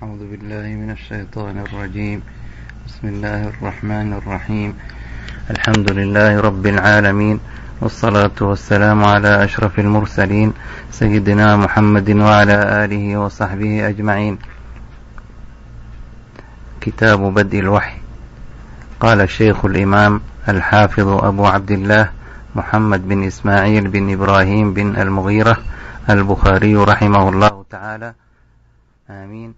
أعوذ بالله من الشيطان الرجيم. بسم الله الرحمن الرحيم. الحمد لله رب العالمين، والصلاة والسلام على أشرف المرسلين سيدنا محمد وعلى آله وصحبه أجمعين. كتاب بدء الوحي. قال الشيخ الإمام الحافظ أبو عبد الله محمد بن إسماعيل بن إبراهيم بن المغيرة البخاري رحمه الله تعالى، آمين.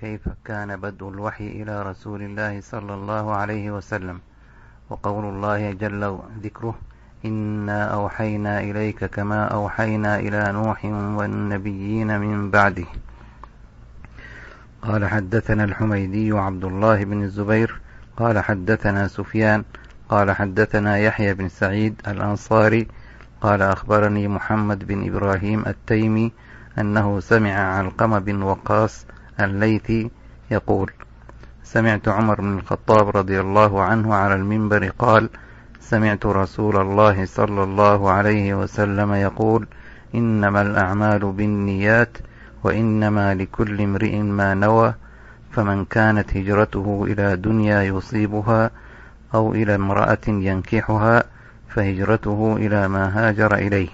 كيف كان بدء الوحي إلى رسول الله صلى الله عليه وسلم؟ وقول الله جل ذكره: إنا أوحينا إليك كما أوحينا إلى نوح والنبيين من بعده. قال حدثنا الحميدي عبد الله بن الزبير قال حدثنا سفيان قال حدثنا يحيى بن سعيد الأنصاري قال أخبرني محمد بن إبراهيم التيمي أنه سمع علقمة بن وقاص الليثي يقول: سمعت عمر بن الخطاب رضي الله عنه على المنبر قال: سمعت رسول الله صلى الله عليه وسلم يقول: إنما الأعمال بالنيات، وإنما لكل امرئ ما نوى، فمن كانت هجرته إلى دنيا يصيبها أو إلى امرأة ينكحها فهجرته إلى ما هاجر إليه.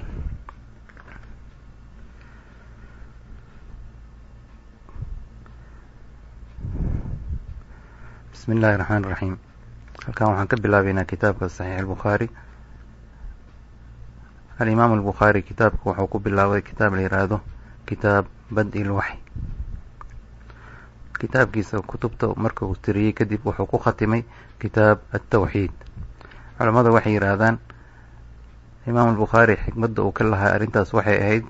بسم الله الرحمن الرحيم. Halkan waxaan ka bilaabaynaa kitaabka Saxiix Albukhaari. Alimaam Albukhaari kitaabka wuxuu ku bilaabay kitaab la yiraahdo Kitaab Bad'i Lwaxy. Kitaabkiisa kutubta marka uu tiriyey kadib wuxuu ku khatimay Kitaab Altawxiid. Culamada waxay yidhaahdaan Imaam Albukhaari xikmadda uu ka lahaa arrintaas waxay ahayd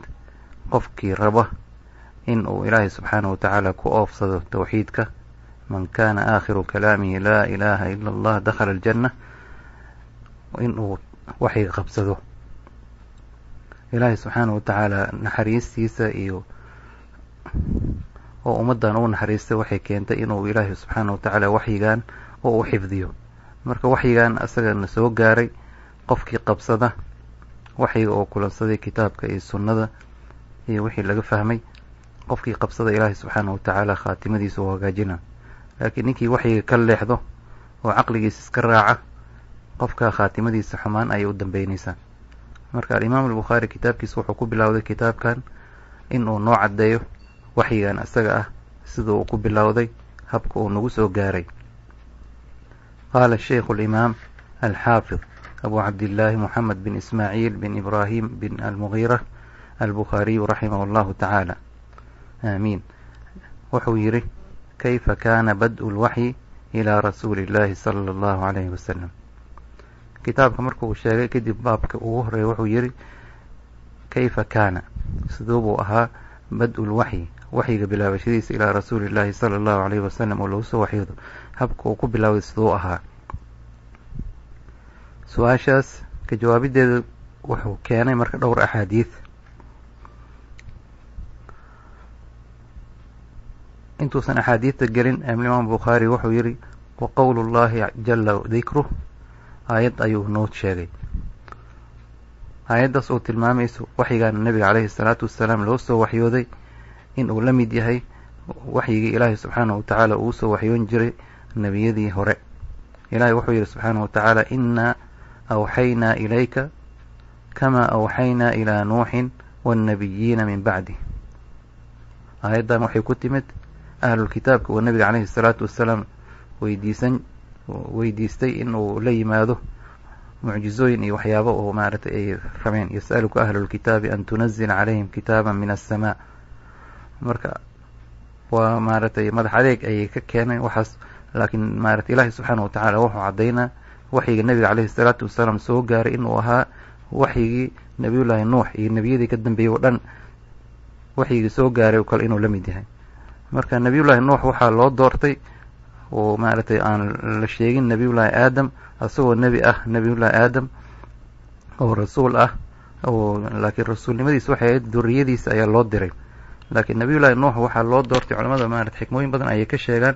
qofkii raba in uu Ilaahay subxaanahu watacaala ku oofsado tawxiidka, man kaana aakhiru kalaamihi laa ilaaha ila allah dakhala aljanna, in uu waxyiga qabsado. Ilaahay subxaanahu watacaala naxariistiisa iyo oo ummaddan uu naxariistay waxay keentay inuu Ilaahay subxaanahu watacaala waxyigan oo u xifdiyo. Marka waxyigan asagana soo gaaray, qofkii qabsada waxyiga oo kulansaday kitaabka iyo sunnada iyo wixii laga fahmay, qofkii qabsada Ilaahay subxaanahu watacaala khaatimadiisa uu hagaajina. Laakiin ninkii waxyiga ka leexdo oo caqligiisa iska raaca, qofka khaatimadiisa xumaan ayay u dambeynaysaa. Marka Alimaam Albukhaari kitaabkiisa wuxuu ku bilowday kitaabkan in uu noo caddeeyo waxyigan isaga ah sida uu ku bilowday, habka uu nagu soo gaaray. Qaala Sheikhu Alimaam Alxaafid Abu Cabdillaahi Moxamed bin Ismaaciil bin Ibraahim bin Almugiira Albukhaariyu raximah allahu tacaala, aamiin. Wuxuu yidhi: kayfa kaana bad'u lwaxyi ilaa rasuuli illaahi sala allahu calayhi wasalam. Kitaabka markuu sheegay kadib baabka ugu horeeya wuxuu yidhi: kayfa kaana, siduu buu ahaa bad'u lwaxyi, waxyiga bilaabashadiisa ilaa rasuuli illaahi sala allahu calayhi wasalam oo lagu soo waxyoodo, habka uu ku bilaawday siduu ahaa. Su-aashaas ka jawaabideeda wuxuu keenay marka dhowr axaadiid. Intuusan axaadiidta gelin, Imaam Bukhaari wuxuu yidhi: wa qowlu llahi jala dikruh, aayad ayuu noo sheegay. Aayaddaas oo tilmaamayso waxyigan nabiga caleyhi salaatu wasalaam loo soo waxyooday in uu la mid yahay waxyigii Ilaahay subxaanahu watacaala uu soo waxyoon jiray nebiyadii hore. Ilahay wuxuu yidhi subxaanahu watacaala: innaa awxaynaa ilayka kamaa awxaynaa ilaa nuuxin waannabiyiina min bacdih. Aayaddan waxay ku timid ahlulkitaabka oo nabiga caleyhi salaatu wasalaam weydiistay in uu la yimaado mucjizooyin iyo waxyaabo oo maaragtay ay rabeen. Yasaluka ahlulkitaabi an tunazila calayhim kitaaban min assamaa. Marka waa maaragtay madax adeeg ayay ka keeneen waxaas, laakiin maaragtay Ilaahi subxaana watacaala wuxuu caddaynaa waxyiga nabiga caleyhi salaatu wasalaam soo gaaray inuu ahaa waxyigii nabiyullaahi Nuux iyo nebiyadii ka dambeeyey oo dhan waxyigii soo gaaray oo kale inuu la mid yahay. Marka nabiyullaahi Nuux waxaa loo doortay oo maaragtay aan la sheegin nabiyullaahi Aadam, asagoo nebi ah, nabiyullaahi Aadam oo rasuul ah, oo laakiin rasuulnimadiisa waxay ahayd duriyadiisa ayaa loo diray. Laakiin nabiyullaahi Nuux waxaa loo doortay, culamada maarata xikmooyin badan ayay ka sheegaan.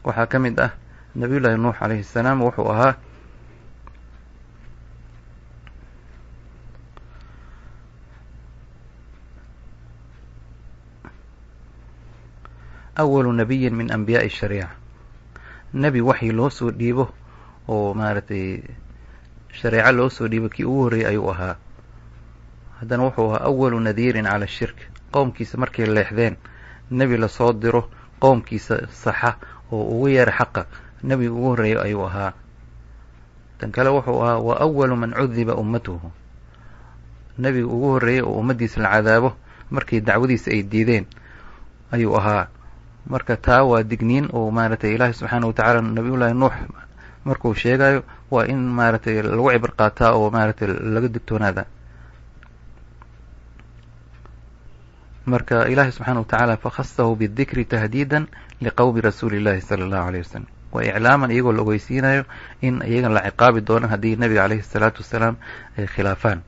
Waxaa ka mid ah nabiyullaahi Nuux calayhi salaam wuxuu ahaa Awalu nabiyin min anbiyaai shariica, nebi waxyi loo soo dhiibo oo maaragtay shareeco loo soo dhiibo kii ugu horreeyey ayuu ahaa. Haddana wuxuu ahaa awalu nadiirin cala shirk, qowmkiisa markay leexdeen nebi lasoo diro qowmkiisa saxa oo ugu yeera xaqa, nebiga ugu horreeyey ayuu ahaa. Tan kale wuxuu ahaa wa awalu man cudiba ummatuhu, nebiga ugu horreeyey oo ummaddiisa la cadaabo markii dacwadiisa ay diideen ayuu ahaa. Marka taa waa digniin oo maaragtay Ilaahi subxaana wa tacaala nabiyullaahi Nuux markuu sheegayo waa in maaragtay lagu cibr qaataa oo maaragtay laga digtoonaada. Marka Ilaahi subxaana wa tacaala fakhasahu bidikri tahdiidan liqowmi rasuuli illahi sala allahu alayh wasalam wa iclaaman, iyagoo la ogeysiinayo in iyagan la ciqaabi doono haddii nebiga caleyhi salaatu wasalaam ay khilaafaan.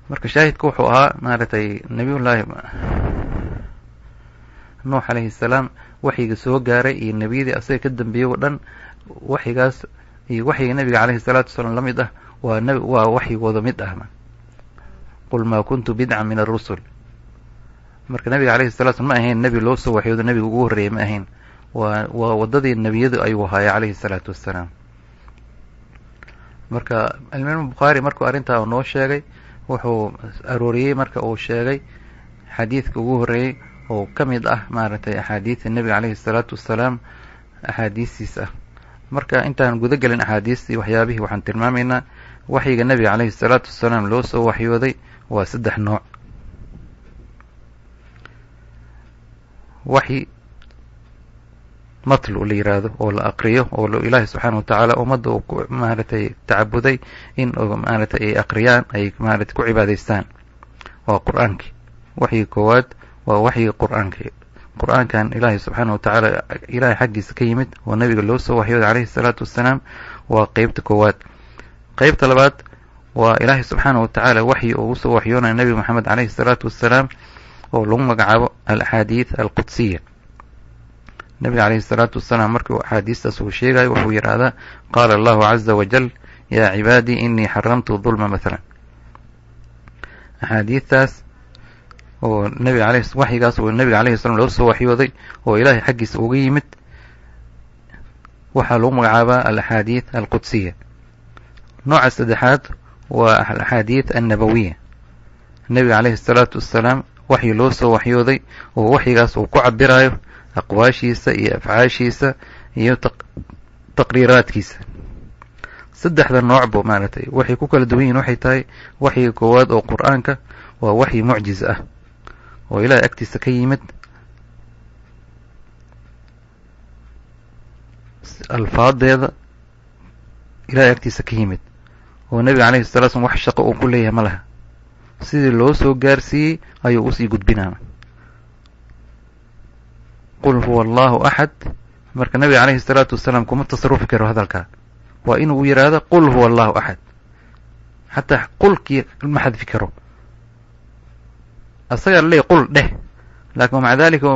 Marka shaahidka wuxuu ahaa maaragtay nabiyullaahi Nuux calayhi salaam waxyiga soo gaaray iyo nebiyadii asaga ka dambeeyey oo dhan, waxyigaas iyo waxyiga nebiga caleyhi salaatu wasalaam la mid ah, waa nb waa waxyigooda mid ah. Qul maa kuntu bidcan min arusul. Marka nebiga caleyhi salatu slam ma ahayn nebi loo soo waxyoodo, nebiga ugu horreeyey ma ahayn, waa waddadii nebiyadu ayuu haaya caleyhi salaatu wassalaam. Marka Alimaam Bukhaari markuu arrintaa noo sheegay wuxuu arooriyey, marka uu sheegay xadiidka ugu horreeyey oo ka mid ah maaragtay axaadiista nebiga caleyhi salaatu wassalaam axaadiistiis ah. Marka intaan guda gelin axaadiistii waxyaabihii, waxaan tilmaamaynaa waxyiga nebiga caleyhi salaatu wassalaam loo soo waxyooday waa saddex nooc. Waxyi matlu la yiraahdo oo la aqriyo oo Ilaahi subxaana wa tacaala ummadda uu ku maaragtay tacabuday in maaragtay ay aqriyaan, ay maaragtay ku cibaadaystaan, waa qur-aankii. Waxyiga koowaad waa waxyiga qur-aanka, qur-aankan Ilaahi subxaana wa tacaala Ilaahay xaggiisa ka yimid oo nebiga loo soo waxyooday caleyhi salaatu wassalaam, waa qeybta koowaad. Qeybta labaad waa Ilaahay subxaana wa tacaala waxyi uu usoo waxyoonaya nebi Moxamed caleyhi salaatu wassalaam oo lagu magacaabo al-axaadiid alqudsiya. Nebiga caleyhi salaatu wasalaam markii uu axaadiistaas uu sheegayo wuxuu yidhaahdaa qaala Allahu caza wajal yaa cibaadii inii xaramtu dulma mathalan. Axaadiidtaas oo nebiga aley waxyigaas uu nebiga alayhi salam loo soo waxyooday oo Ilaahay xaggiisa uga yimid waxaa lagu magacaabaa al-axaadiid alqudsiya. Nooca saddexaad waa al-axaadiid annabawiya, nebiga caleyhi salaatu wassalaam waxyi loo soo waxyooday oo waxyigaas uu ku cabirayo aqwaashiisa iyo afcaashiisa iyo taqriiraadkiisa. Saddexda noocba maaragtay waxay ku kala duwan yihin waxay tahay, waxyiga koowaad oo qur-aanka waa waxyi mucjiz ah oo Ilaahay agtiisa ka yimid, alfaadeeda Ilahay agtiisa ka yimid oo nebiga caleyhi salatu slam wax shaqo uu ku leeyahay ma laha, sidii loo soo gaarsiiyey ayuu usii gudbinaa. Qul huwa allahu axad. Marka nebiga caleyhi salaatu wasalaam kuma tasarufi karo hadalkaa, waa inuu yidhaahdo qul huwa allahu axad, xataa qulkii ma xadfi karo, asagaa laleeyahy qul dheh, laakin maca dalika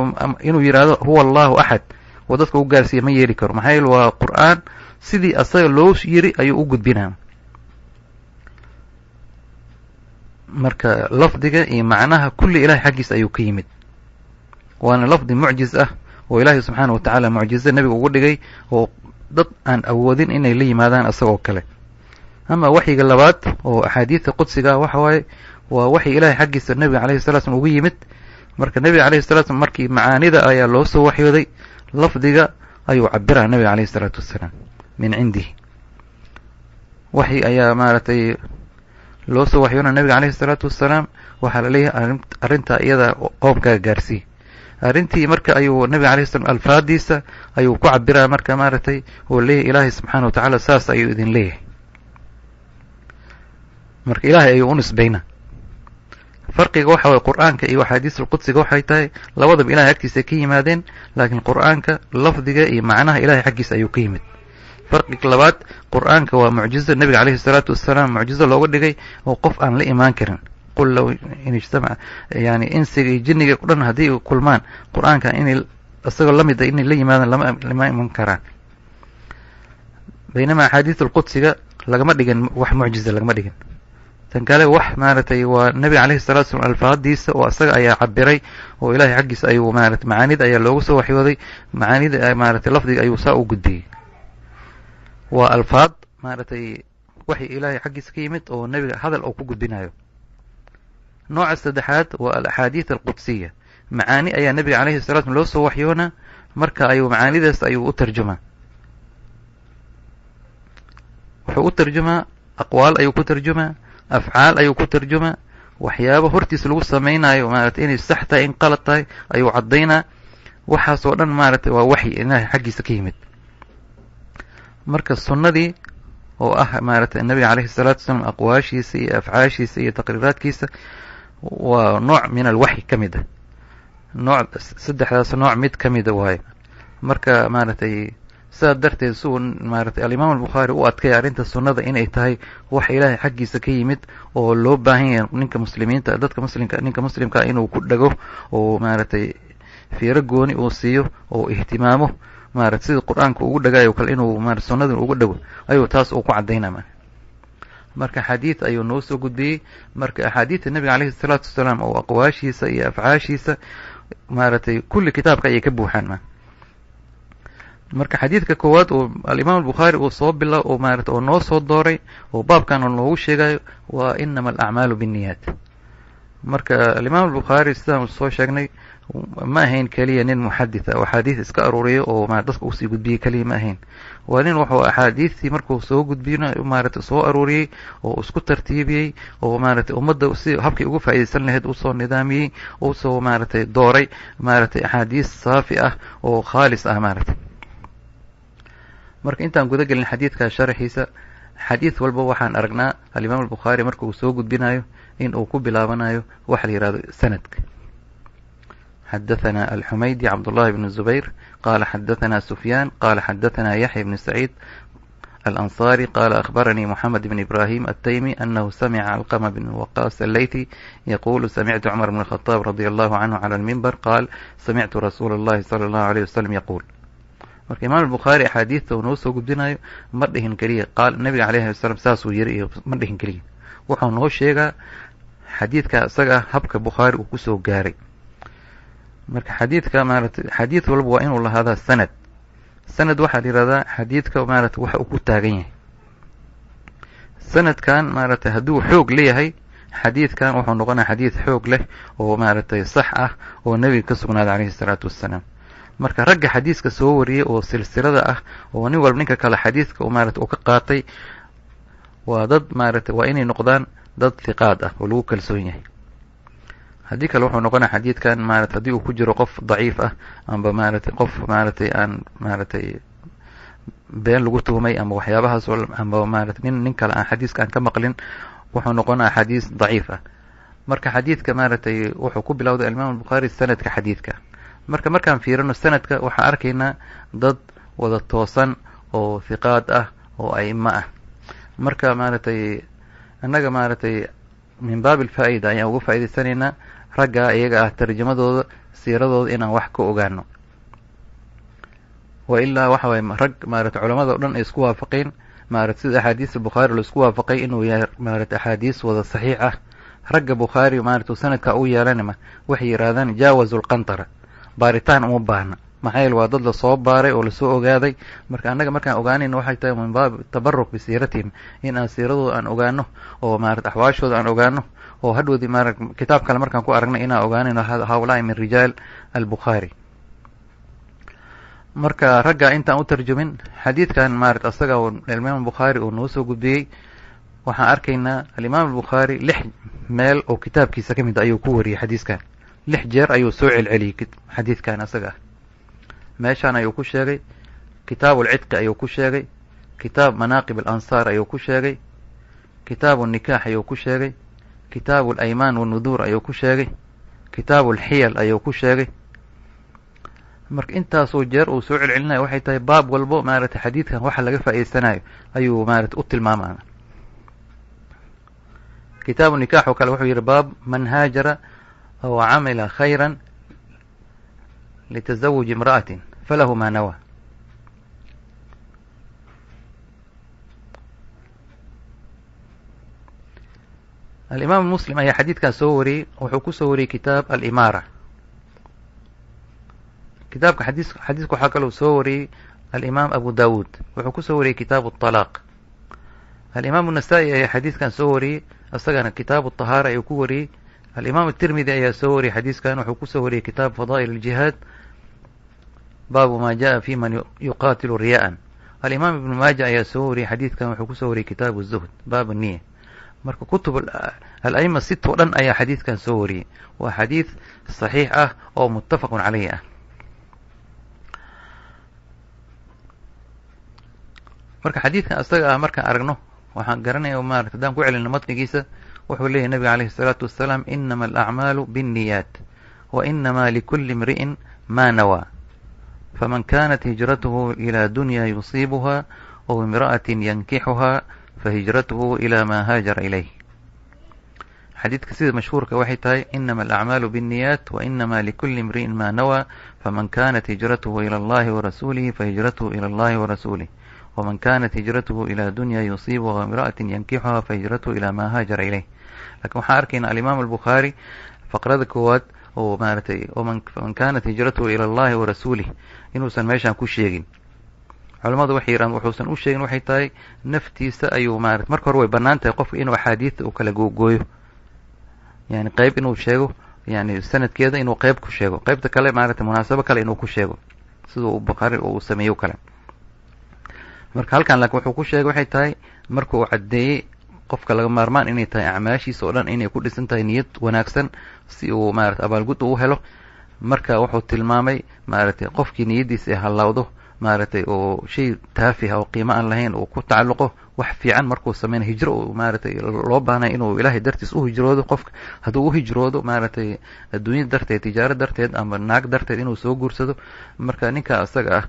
inuu yidhaahdo huwa allahu axad oo dadka u gaarsiiya ma yeeli karo, maxaa yeele waa qur-aan sidii asaga loo yiri ayuu u gudbinaa. Marka lafdiga iyo macnaha kulli Ilahay xaggiisa ayuu ka yimid, waana lafdi mucjiz ah oo Ilaahay subxaana wa tacaala mucjizo nebiga ugu dhigay oo dad aan awoodin inay la yimaadaan isagoo kale. Ama waxyiga labaad oo axaadiidta qudsiga ah waxa waaye waa waxyi Ilahay xaggiisa nebiga caleyhi salatu slam ugu yimid. Marka nebiga caleyhi salatu slam markii macaanida ayaa loo soo waxyooday, lafdiga ayuu cabiraa nebiga caleyhi salaatu wassalaam min cindihi. Waxyi ayaa maaragtay loo soo waxyoonaya nebiga caleyhi salaatu wassalaam, waxaa la leeyahay arrintaa iyada qoomkaaga gaarsii. Arrintii marka ayuu nebiga alayhi salam alfaadiisa ayuu ku cabiraa, marka maaragtay oo leeyahay Ilaahay subxaana wa tacaala saas ayuu idin leeyahay. Marka Ilaahay ayuu u nisbaynaa. Farqiga waxa waye qur-aanka iyo axaadiis alqudsiga waxay tahay labadaba Ilahay agtiisa ka yimaadeen, laakiin qur-aanka lafdiga iyo macnaha Ilahay xaggiisa ayuu ka yimid. Farqiga labaad, qur-aanka waa mucjizo nebiga caleyhi salaatu wassalaam mucjizo looga dhigay oo qof aan la imaan karin. Qul low in ijtamaca, yani insiga iyo jinniga o dhan haddii kulmaan qur-aanka inay isagoo la mid a inay la yimaadaan lama iman karaan. Baynamaa axaadiis alqudsiga lagama dhigin wax mucjiza, lagama dhigin. Tan kale wax maaragtay waa nebiga calayhi salatu slam alfaadiisa oo asaga ayaa cabiray oo ilahay xaggiisa ayuu maarata macaanida ayaa loogu soo waxyooday, macaanida maaragtay lafdiga ayuu saa u gudbiyey. Waa alfaad maaragtay waxay ilaahay xaggiisa ka yimid oo nebiga hadal uu ku gudbinayo. Nooca saddexaad waa alaxaadiith alqudsiya, macaani ayaa nebiga calayhi salatu slam loo soo waxyoonaa, marka ayuu macaanidaas ayuu u tarjumaa. Wuxuu u tarjumaa aqwaal ayuu ku tarjumaa, afcaal ayuu ku tarjumaa, waxyaabo hortiis lagu samaynayo maaragtay inay sax tahay in qalad tahay ayuu caddaynaa. Waxaas oo dhan maaragtay waa waxyi ilaahay xaggiisa ka yimid. Marka sunnadii oo ah maaragtay nebiga calayhi salaatu wasalaam aqwaashiisa iyo afcaashiisa iyo taqriiraadkiisa waa nooc min alwaxyi ka mid ah, nooc saddexdaas nooc mid ka mida waaye. Marka maaragtay sidaa darteed si uu maaragtay alimaam albukhaari u adkay arrinta sunnada inay tahay wax ilaahay xaggiisa ka yimid oo loo baahan yahay ninka muslimiinta, dadka muslimka, ninka muslimka inuu ku dhago oo maaragtay fiiro gooni uu siiyo oo ihtimaamo, maaragtay sida qur-aanka ugu dhagayo kale inuu maarata sunnada ugu dhago ayuu taas uu ku caddaynaa. Marka xadiid ayuu noo soo gudbiyey. Marka axaadiidta nebiga calayhi salaatu wasalaam oo aqwaashiisa iyo afcaashiisa maaragtay kulli kitaabka ayay ka buuxaan. Marka xadiidka koowaad oo alimaam albukhaari uu soo bila oo maarata oo noo soo dooray oo baabkan oo noogu sheegayo waa inama alacmaalu binniyaat. Marka alimaam albukhaari sidaan soo sheegnay ma ahayn keliya nin muxaditha oo axaadiis iska aruuriyo oo dadka usii gudbiyey keliya ma ahayn. Waa nin wuxuu axaadiistii markuu soo gudbiyna maaragtay soo aruuriyey oo isku tartiibiyey oo maaragtay ummadda si habkii ugu faa'iidaysan lahayd usoo nidaamiyey, usoo maaragtay dooray maaragtay axaadiis saafi ah oo khaalis ah maaragtay. Marka intaan guda gelin xadiidka sharaxiisa, xadiid walba waxaan aragnaa alimaam albukhaari marka uu soo gudbinayo in uu ku bilaabanayo waxa la yihahdo sanadka. Xadathana alxumaydi cabdullahi bn zubayr qaala xadathana sufyaan qaala xadathana yaxya bn saciid alanصari qaala akhbaranii moxamed bn ibrahim altaymi anahu samica calqama bn waqaas alleythi yaqulu samictu cumar bn khadaab radi allahu canhu cala almimbar qaal samictu rasuula اllahi sala allahu alayh wasalam yaquul. Marka imaam albukhaari axaadiidta uu noo soo gudbinayo ma dhihin keliya qaal nebiga calayhi wasalam saasuu yiri iyo ma dhihin keliya, wuxuu noo sheegaa xadiidka isaga habka bukhaari uu kusoo gaaray. Marka xadiidka maaragtay xadiid walba waa inuu lahaadaa sanad. Sanad waxaa la yihahdaa xadiidka maaragtay waxa uu ku taagan yahay. Sanadkan maaragtay hadduu xoog leeyahay xadiidkan wuxuu noqonaya xadiid xoog leh oo maaragtay sax ah oo nebiga ka sugnaaday calayhi salaatu wassalaam. Marka ragga xadiiska soo wariyey oo silsilada ah oo nin walba ninka kale xadiiska maarata uu ka qaatay waa dad maaragtay waa inay noqdaan dad hiqaad ah oo lagu kalsoon yahay. Haddii kale wuxuu noqonaya xadiidkan maarata haddii uu ku jiro qof daciif ah amba maaragtay qof maaragtay aan maaragtay been lagu tuhmay ama waxyaabahaas amba maarata nin kale aan xadiiska aan ka maqlin, wuxuu noqonaya xadiis daciif ah. Marka xadiidka maaragtay wuxuu ku bilowday alimaam albukhaari sanadka xadiidka. Marka markaan fiirino sanadka waxaan arkaynaa dad wada toosan oo hiqaad ah oo aimo ah. Marka maaragtay annaga maaragtay min baab alfaa'ida ayaan uga faa'idaysanaynaa raggaa iyaga ah tarjamadooda siiradooda inaan wax ka ogaano. Wa ilaa waxa waye rag maaragtay culamada o dhan ay isku waafaqeen maaragtay sida axaadiista bukhaari la isku waafaqay inuu yahay maaragtay axaadiis wada saxiix ah. Ragga bukhaari maaragtay sanadka u yeelanima waxay yidhahdaan jaawazu lqantara, baaritaan uma baahna, maxaa yeele waa dad lasoo baaray oo lasoo ogaaday. Marka annaga markaan ogaanayno waxay tahay min baab tabaruk bisiiratihim, in aan siiradooda aan ogaano oo maarata axwaashooda aan ogaano oo hadhowdii maara kitaab kale markaan ku aragnay inaan ogaanayno haulaai min rijaal albukhaari. Marka ragga intaan u tarjumin xadiidkan maarata asaga alimaam bukhaari uu noo soo gudbiyey, waxaan arkaynaa alimaam albukhaari 6 meel oo kitaabkiisa ka mid ayuu ku wariyey xadiiskan. 6 jeer ayuu soo celceliyey xadiidkan asaga ah. Meeshaan ayuu ku sheegay kitaabu alcidqi ayuu ku sheegay, kitaab manaaqib alansaar ayuu ku sheegay, kitaabu nikaax ayuu ku sheegay, kitaabu alaymaan wannuduur ayuu ku sheegay, kitaabu alxiyal ayuu ku sheegay. Marka intaasoo jeer uu soo celcelinayo waxay tahay baab walbo maaragtay xadiidkan waxa laga faa'iideysanayo ayuu maaragtay u tilmaamaya. Kitaabu nikaax oo kale wuxuu yidhi baab man haajara aw camila khayran litazawuji imra'atin falahu ma nawa. Alimaam Muslim ayaa xadiidkan soo wariyey, wuxuu ku soo wariyey kitaab alimaara. Kitaabka xadiiska waxaa kaloo soo wariyey alimaam Abu Dawuud, wuxuu ku soo wariyey kitaabu aطalaaq. Alimaam Nasaa-i ayaa xadiidkan soo wariyey, isagana kitaabu tahaara ayuu ku wariyey. Alimaam Tirmidi ayaa soo wariyey xadiiskan, wuxuu kusoo wariyey kitaab fadaa'il aljihaad, baabu ma jaءa fi man yuqaatilu riyaa'an. Alimaam Ibnu Maaja ayaa soo wariyey xadiidkan, wuxuu kusoo wariyey kitaabu zuhd, baab niya. Marka kutub al-a'ima sita oo dhan ayaa xadiidkan soo wariyey. Waa xadiid saxiix ah oo muttafaqun caleyhi ah. Marka xadiidkan isaga ah markaan aragno, waxaan garanaya maarata haddaan ku celino matnigiisa, wuxuu leeyahy nabiga calayhi الsalaatu wasalaam: inama alacmaalu biاnniyaat wa inama likuli imri'in ma nawaa, faman kanat hijratuhu ilى dunya yusiibuha aw imra'atin yankixuha fahijratuhu ilى ma haajara ilayh. Xadiidka sida mashhuurka waxay tahay: inama alacmaalu biاnniyaat wa inama likuli imri'in ma nawaa, faman kanat hijratuhu ilى allahi warasuulihi fahijratuhu ilى allahi warasuulih, wman kanat hijratuhu ilى dunya yusiibuha imra'atin yankixuha fahijratuhu ilى ma haajara ilayh. Lakin waxaan arkayna alimaam Albukhaari faqrada koowaad oo maaratay faman kanat hijratuhu ila allahi warasuulih inuusan meeshaan ku sheegin. Culamadu waxay yidhahan wuxuusan u sheegin waxay tahay naftiisa ayuu maarata. Marka hore way bannaan tahay qofka inuu axaadiidta uu kala googooyo, yani qeyb inuu sheego, yani sanadkeeda inuu qeyb ku sheego, qeybta kale maarata munaasabo kale inuu ku sheego, siduu Bukhaari uu sameeyo kale. Marka halkan laakiin wuxuu ku sheegay waxay tahay marka uu caddeeyey qofka laga maarmaan inay tahay acmaashiisa oo dhan inay ku dhisan tahay niyad wanaagsan si uu maarata abaalgud uu helo. Marka wuxuu tilmaamay maaragtay qofkii niyaddiisa ay hallawdo, maaragtay oo shay taafiha oo qiimo aan lahayn uu ku tacalluqo, wax fiican markuu sameyna, hijro uu maaragtay loo baahnay inuu ilaahay dartiis u hijroodo, qofka hadduu u hijroodo maaragtay adduunya darteed, tijaaro darteed ama naag darteed inuu soo guursado, marka ninka isaga ah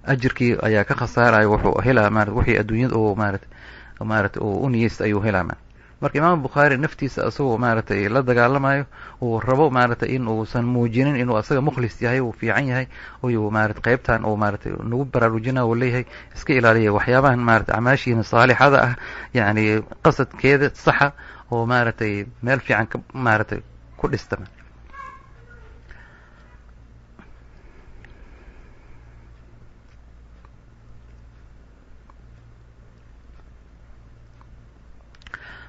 ajirkii ayaa ka khasaaraya. Wuxuu helaa maarata wixii adduunyada oo maarata uu u niyeysta ayuu helaa. Marka Imaam Bukhaari naftiisa isagoo maaragtay la dagaalamayo, uu rabo maaragtay in uusan muujinin inuu asaga mukhlis yahay, uu fiican yahay, ayuu maarata qeybtan uu maaratay nagu baraarujina, uu leeyahay iska ilaaliya waxyaabahan maarata acmaashiina saalixada ah, yacni qasadkeeda saxa oo maaragtay meel fiican ka maaragtay ku dhista.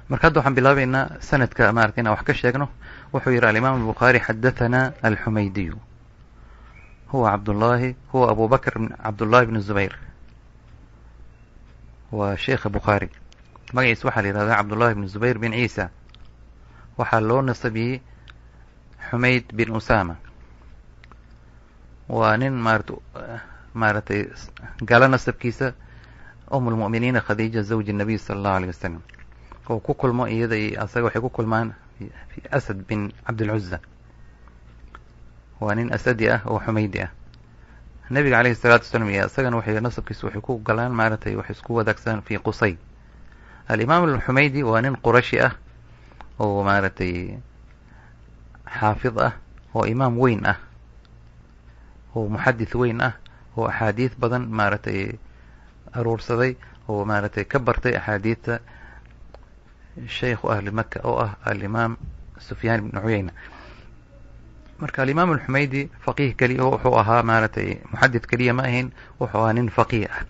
Marka hadda waxaan bilaabeynaa sanadka maarata inaan wax ka sheegno. Wuxuu yidhi alimaam Albukhaari: xadathana Alxumaydiyu, huwa Cabdullahi, huwa Abu Bakr Cabdullahi bn Zubayr. Waa sheikha Bukhaari, magaciisa waxaa la yihahdaa Cabdullahi bn Zubayr bin Ciisa, waxaa loo nasabiyey Xumayd bin Usama. Waa nin maaratay gala nasabkiisa um lmu'miniina Khadiija zawji nabiy sala allahu alayh wasalam, oo ku kulmo iyada iyo asaga waxay ku kulmaan Asad bin Cabdilcuza. Waa nin asadi ah oo xumaydi ah. Nabiga calayhi salaatu wasalaam iyo isagana waxay nasabkiisa waxay ku galaan maaragtay waxay isku wadaagsan fi Qusay. Alimaam Alxumaydi waa nin qurashi ah oo maaragtay xaafid ah oo imaam weyn ah oo muxadith weyn ah oo axaadiid badan maaragtay aruursaday oo maaragtay ka bartay axaadiidta shaykhu ahli Maka oo ah alimaam Sufyaan ibn Cuyayna. Marka alimaam Alxumaydi faqiih keliya wuxuu ahaa maaragtay muxadith keliya ma ahayn, wuxuu ahaa nin faqiih ah.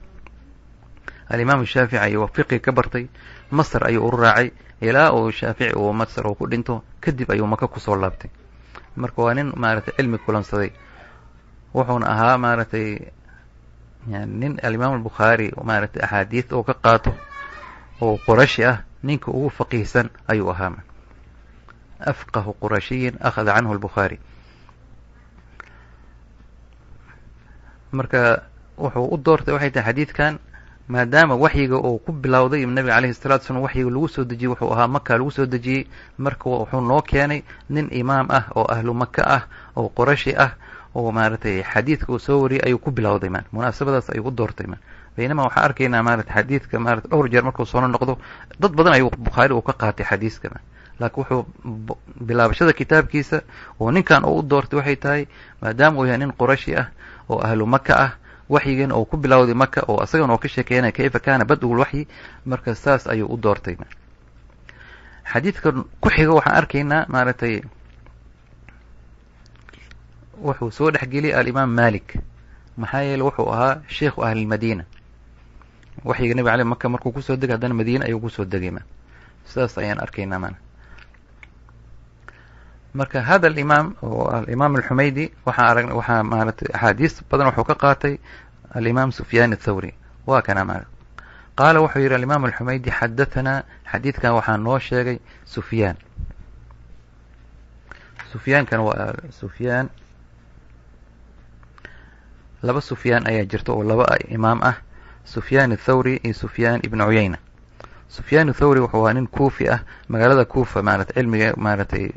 Alimaam Shaafici ayuu fiqi ka bartay, Masr ayuu u raacay ilaa uu Shaafici uu Masr uu ku dhinto, kadib ayuu Maka kusoo laabtay. Marka waa nin maaragtay cilmi kulansaday, wuxuuna ahaa maaragtay yani nin alimaam Albukhaari maaragtay axaadiid oo ka qaato oo qurashi ah, ninka ugu faqiihsan ayuu ahaa, afqahu qurashiyin akhada canhu Albukhaari. Marka wuxuu u doortay waxay tahay xadiidkan maadaama waxyiga uu ku bilowday nabiga calayhi salatu slam, waxyiga lagu soo dejiyey wuxuu ahaa Maka lagu soo dejiyey. Marka wuxuu noo keenay nin imaam ah oo ahlu Maka ah oo qurashi ah oo maaragtay xadiidka uu soo wariyey ayuu ku bilowday. Ma munaasabadaas ayuu u doortay. Ma baynama waxaan arkaynaa maarata xadiidka maarata dhowr jeer markuu soo noqdo dad badan ayuu Bukhaari uu ka qaatay xadiiska, laakiin wuxuu bilaabashada kitaabkiisa oo ninkan uu u doortay waxay tahay maadaama uu yahay nin qurashi ah oo ahlu Maka ah, waxyigiina uu ku bilowday Maka, oo isagana oo ka sheekeynaya kayfa kaana bad-u lwaxyi. Marka saas ayuu u doortay. Xadiidka ku xiga waxaan arkaynaa maaragtay wuxuu soo dhexgeliyay alimaam Malik, maxaa yeele wuxuu ahaa sheikhu ahlilmadiina. Waxyiga nabig aleh Maka markuu kusoo degay, haddana Madiina ayuu kusoo degay. Ma sidaas ayaan arkaynaa mana. Marka hada alimaam oo alimaam alxumaydi waxaan arag, waxaa maaratay axaadiis badan wuxuu ka qaatay alimaam Sufyaan athawri. Waa kana maara qaala, wuxuu yidhi alimaam alxumaydi: xadahanaa, xadiidkan waxaa noo sheegay Sufyaan. Sufyaankan waa Sufyaan, laba Sufyaan ayaa jirta oo laba imaam ah, Sufyaan athawri iyo Sufyaan ibn Cuyayna. Sufyaan athawri wuxuu ahaa nin Kuufi ah, magaalada Kuufa maaratay cilmiga maaratay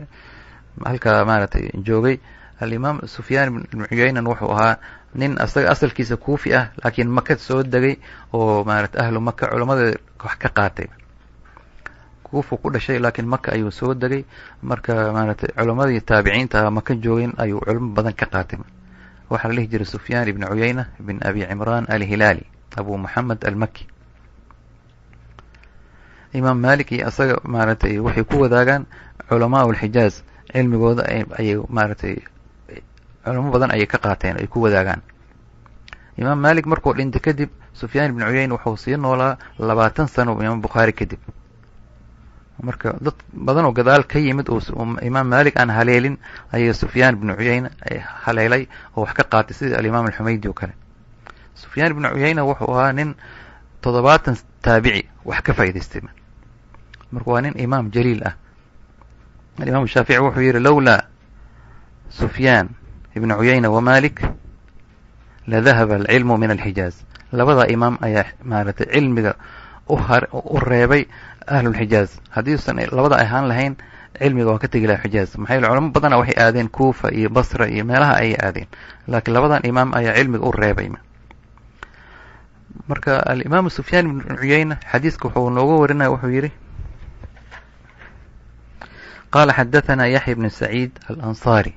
halkaa maaratay joogay. Alimaam Sufyaan ibn Cuyaynan wuxuu ahaa nin asaga asalkiisa Kuufi ah, laakiin Maka soo degay oo maarata ahlu Maka culamada wax ka qaatay. Kuufu ku dhashay, laakiin Maka ayuu soo degay. Marka maaratay culamadii taabiciinta ah Maka joogeen ayuu culimo badan ka qaatay. Waxaa la dhihi jiray Sufyaan ibn Cuyayna ibn Abi Cimraan Alhilaali, Abu Moxamed Almaki. Imaam Malik iyo asaga maaratay waxay ku wadaagaan culamaa alxijaaz, cilmigooda ayay maaratay culamo badan ayay ka qaateen, ay ku wadaagaan. Imaam Malik markuu dhintay kadib, Sufyaan ibn Cuyayna wuxuu sii noolaa 20 sano imaam Bukhaari kadib. Marka dad badan oo gadaal ka yimid oo imaam Malik aan haleelin ayay Sufyaan ibnu Cuyayna haleelay oo wax ka qaatay, sida alimaam alxumaydi oo kale. Sufyaan ibnu Cuyayna wuxuu ahaa nin 70 taabici wax ka faa'idaystay. Marka waa nin imaam jaliil ah. Alimaam Shaafici wuxuu yidhi: lowlaa Sufyaan ibnu Cuyayna wa Malik ladahaba alcilmu min alxijaaz. Labada imaam ayaa maaragtay cilmiga u reebay ahlulxijaaz. Haddiisan labada ahaan lahayn, cilmiga waa ka tegi laha Xijaaz, maxaa yeele culamo badana waxay aadeen Kuufa iyo Basra iyo meelaha ayay aadeen, laakiin labadan imaam ayaa cilmiga u reebay. Marka alimaam Sufyaan ibn Cuyayna xadiiska wuxuu nooga warinaya, wuxuu yidhi: qaala xadathana Yaxya ibn Saciid Alansaari.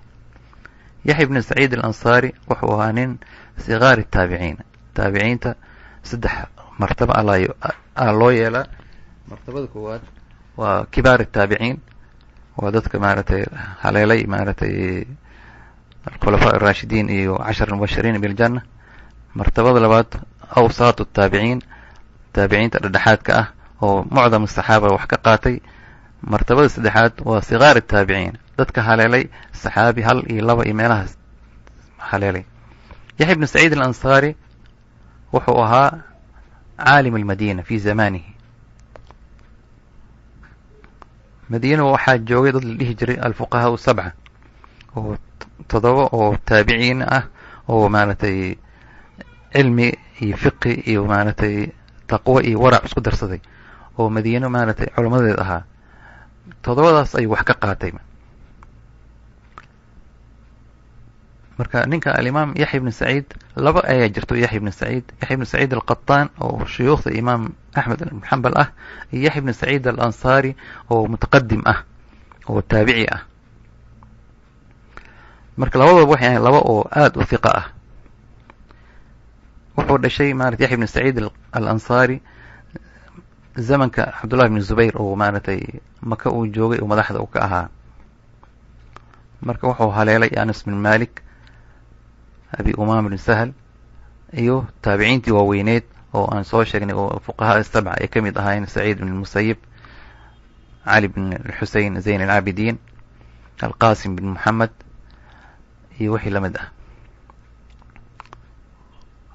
Yaxya ibn Saciid Alansaari wuxuu ahaa nin sigaari taabiciin. Taabiciinta saddex martaba a loo yeelaa. Martabada koowaad waa kibaar taabiciin, waa dadka maaragtay haleelay maaragtay alkhulafaa araashidiin iyo cashar mubashiriin biljanna. Martabada labaad awsaat taabiciin, taabiciinta dhedhexaadka ah oo mucdam saxaaba wax ka qaatay. Martabada saddexaad waa sigaar taabiciin, dadka haleelay saxaabi hal iyo laba iyo meelahaas haleelay. Yaxya ibn Saciid Alansaari wuxuu ahaa caalim almadina fi zamanihi. Madiina waxaa joogay dad la dhihi jiray alfuqahaa sabca, oo 7 oo taabiciin ah oo maaragtay cilmi iyo fiqi iyo maaragtay taqwo iyo warac isku darsaday oo Madiino maaragtay culamadeed ahaa. Toddobadaas ayuu wax ka qaatay. Marka ninka alimaam Yaxya ibn Saciid, laba ayaa jirto Yaxya ibn Saciid: Yaxya ibn Saciid Alqataan oo shuyuukhda imaam Axmed ibn Xambal ah, iyo Yaxya ibn Saciid Alansaari oo mutaqadim ah oo taabici ah. Marka labadooda waxay ahayn laba oo aada u hiqa ah. Wuxuu dhashay maarata Yaxya ibn Saciid Alansaari zamanka Cabdullahi ibn Zubayr oo maaragtay Maka uu joogay oo madaxda uu ka ahaa. Marka wuxuu haleelay Anas bin Malik, Abi Umaam bin Sahl iyo taabiciintii waaweyneed oo aan soo sheegnay oo fuqahaa sabca ay ka mid ahaayeen: Saciid bin Musayib, Cali bin Xusein Zayn alcaabidiin, Alqasim bin Moxamed iyo wixii lamid ah.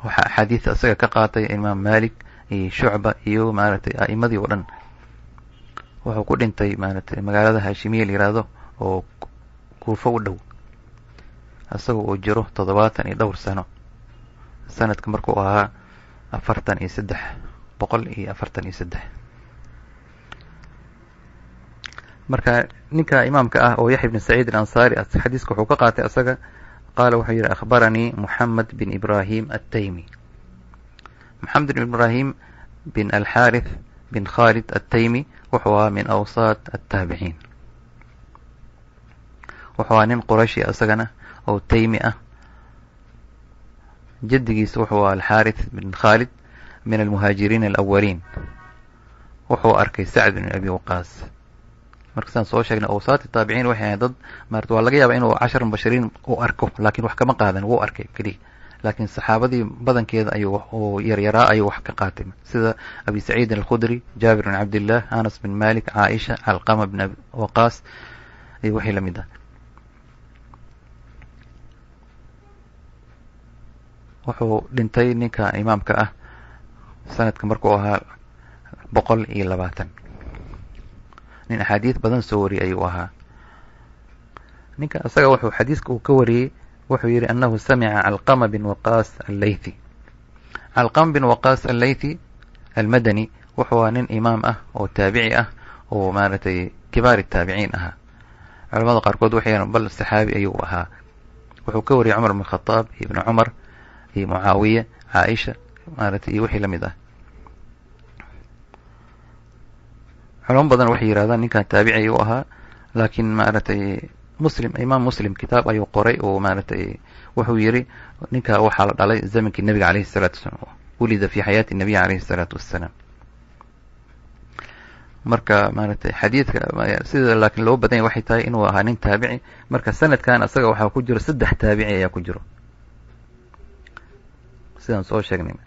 Waxaa axaadiida isaga ka qaatay imaam Malik iyo Shucba iyo maaragtay a'imadii oo dhan. Wuxuu ku dhintay maaragtay magaalada Haashimiya la yihahdo oo Kuufo u dhow, isaga uu jiro 70 iyo dhowr sano, sanadka markuu ahaa 143. Marka ninka imaamka ah oo Yaxya ibn Saciid Alansaari xadiiska wuxuu ka qaatay asaga. Qaala wuxuu yidhi: akhbaranii Moxamed bin Ibrahim Altaymi. Moxamed bin Ibrahim bin Alxaarith bin Khalid Altaymi wuxuu ahaa min awsaat altaabiciin. Wuxuu ahaa nin Qurayshi asagana oo Taymi ah. Jaddigiisa wuxuu ahaa Alxaarith bin Khalid min almuhaajiriin alawaliin. Wuxuu arkay Sacd bin Abi Waqaas. Marka saan soo sheegnay awsaat taabiciin waxay ahayd dad maarata waa laga yaabaa inuu 10 mubashiriin u arko, laakiin wax kama qaadan, wuu arkay keliya, laakiin saxaabadii badankeeda ayuu oo yaryaraa ayuu wax ka qaatay, sida Abi Saciid al-Khudri, Jaabir bin Cabdillah, Anas bin Malik, Caaisha, Calqama bin Waqaas iyo wixii la mid ah. Wuxuu dhintay ninka imaamka ah sanadka markuu ahaa 120. Nin axaadiis badan soo wariyey ayuu ahaa. Ninka isaga wuxuu xadiiska uu ka wariyey, wuxuu yidhi annahu samica Calqama bin Waqaas allaythi. Calqama bin Waqaas allaythi almadani wuxuu ahaa nin imaam ah oo taabici ah oo maaragtay kibaar taabiciin ahaa. Culamada qaarkood waxay yidhahan bal saxaabi ayuu ahaa. Wuxuu ka wariyey Cumar bin Khataab, Ibnu Cumar iyo Mucaawiya, Caaisha maaragtay iyo wixii la mid ah. Culamo badan waxay yidhahdaan ninkan taabici ayuu ahaa, laakiin maaragtay Muslim, imaam Muslim kitaab ayuu qoray oo maaragtay wuxuu yidhi ninka waxaa la dhalay zamankii nabiga calayhi salaatu wasalaam, wulida fi xayaati nabiy calayhi salaatu wassalaam. Marka maaragtay xadiidka sida laakiin loo badan yahay waxay tahay inuu ahaa nin taabici. Marka sanadkan asaga waxaa ku jiro 3 taabici ayaa ku jiro, sidaan soo sheegnay.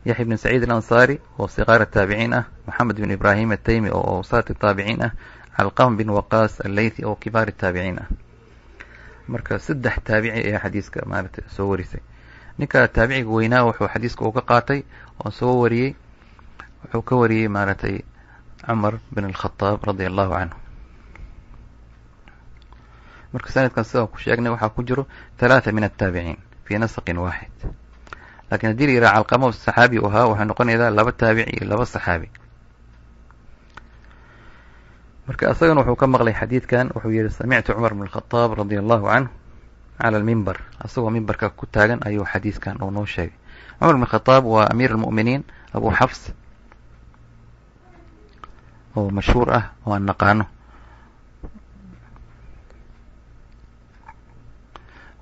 Yaxya ibn Saciid al-Ansaari oo siqaar taabiciin ah, Maxamed bin Ibraahim at-Taymi oo awsaat taabiciin ah, Calqama bin Waqaas al-Laythi oo kibaar taabiciin ah. Marka 3 taabici ayaa xadiiska maaragtay soo warisay. Ninka taabiciga weynaa wuxuu xadiiska uga qaatay oo soo wariyey, wuxuu ka wariyey maaragtay Cumar bin al-Khataab radia allahu canhu. Marka sanadkan sidaan ku sheegnay waxaa ku jiro 3 min at-taabiciin fi nasaqin waaxid. Laakiin haddii la yidhaha Calqama saxaabi u ahaa, waxay noqonaysaa 2 taabici iyo 2 saxaabi. Marka asagana wuxuu ka maqlay xadiidkan, wuxuu yidhi samictu Cumar bin al-Khataab radia allahu canhu cala almimbar. Asagoo mimbarka ku taagan ayuu xadiidkan uu noo sheegay. Cumar bin Khataab waa amiir almu'miniin, Abu Xafs oo mashhuur ah oo aan naqaano.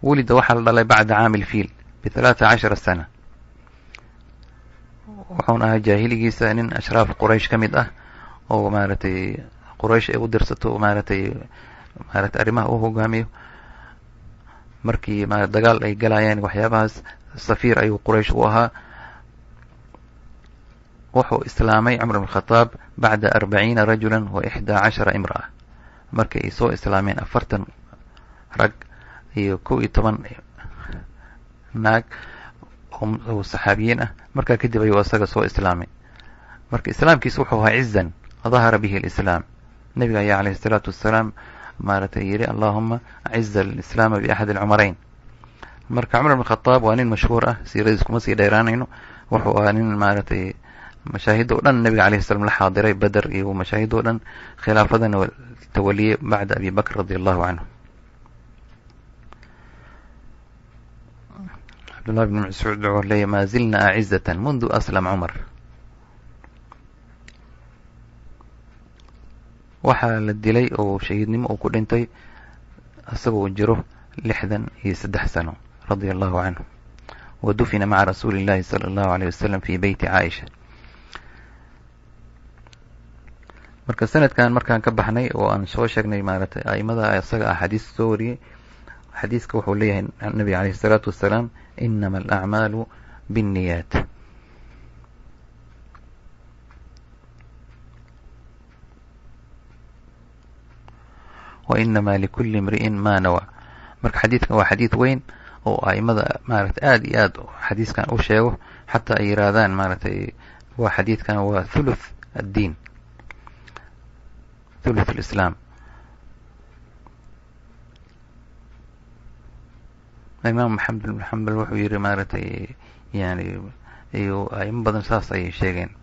Wulida waxaa la dhalay bacda caami alfiil b13 sana. Wuxuuna ahaa jaahiligiisa nin ashraaf Quraysh ka mid ah oo maaragtay Quraysh ay u dirsato maaragtay arrimaha u hogaamiyo. Markii dagaal ay galayaan waxyaabahaas safiir ayuu Quraysh u ahaa. Wuxuu islaamay Cumar bin Khataab bacda 40 rajulan wa 11 imra'a. Markii ay soo islaameen 40 rag iyo 11 naag oo saxaabiyiin ah, markaa kadib ayuu asaga soo islaamay. Marka islaamkiisa wuxuu ahaa cizan dahara bihi alislaam. Nabiga ayaa calayhi salaatu wassalaam maaragtay yidhi allahuma aciza alislaama biaxad alcumarayn. Marka Cumar bin Khataab waa nin mashhuur ah, siiradiis kuma sii dheeraanayno. Wuxuu ahaa nin maaragtay mashaahid oo dhan nabiga calayhi salaam la xaadiray, Badr iyo mashaahid oo dhan, khilaafadana tawaliyey bacda Abi Bakr radia allahu canhu. Cabdullah bin Mascuud wuxuu leeyahy maa zilna acizatan mundu aslam Cumar. Waxaa la dilay oo shahiidnimo uu ku dhintay isagoo jiro 63 sano radia allahu canhu. Wa dufina maca rasuuli illahi sala allahu alayh wasalam fi beyti Caaisha. Marka sanadkan markaan ka baxnay oo aan soo sheegnay maaragtay aimada isaga ah xadiis soo wariyey, xadiiska wuxuu leeyahay nabiga calayhi salaatu wassalaam inama alacmaalu binniyaat. Wa inama likulli imri'in ma nawa. Marka xadiidkan waa xadiid weyn oo aimada maaragtay aad iyo aad xadiiskan u sheego, xataa ay yiraahdaan maaragtay waa xadiidkan waa thuluth addiin, thuluth alislaam. Imaam Maxamed bin Xambal wuxuu yidhi maaragtay yani iyo aimo badan saas ayay sheegeen.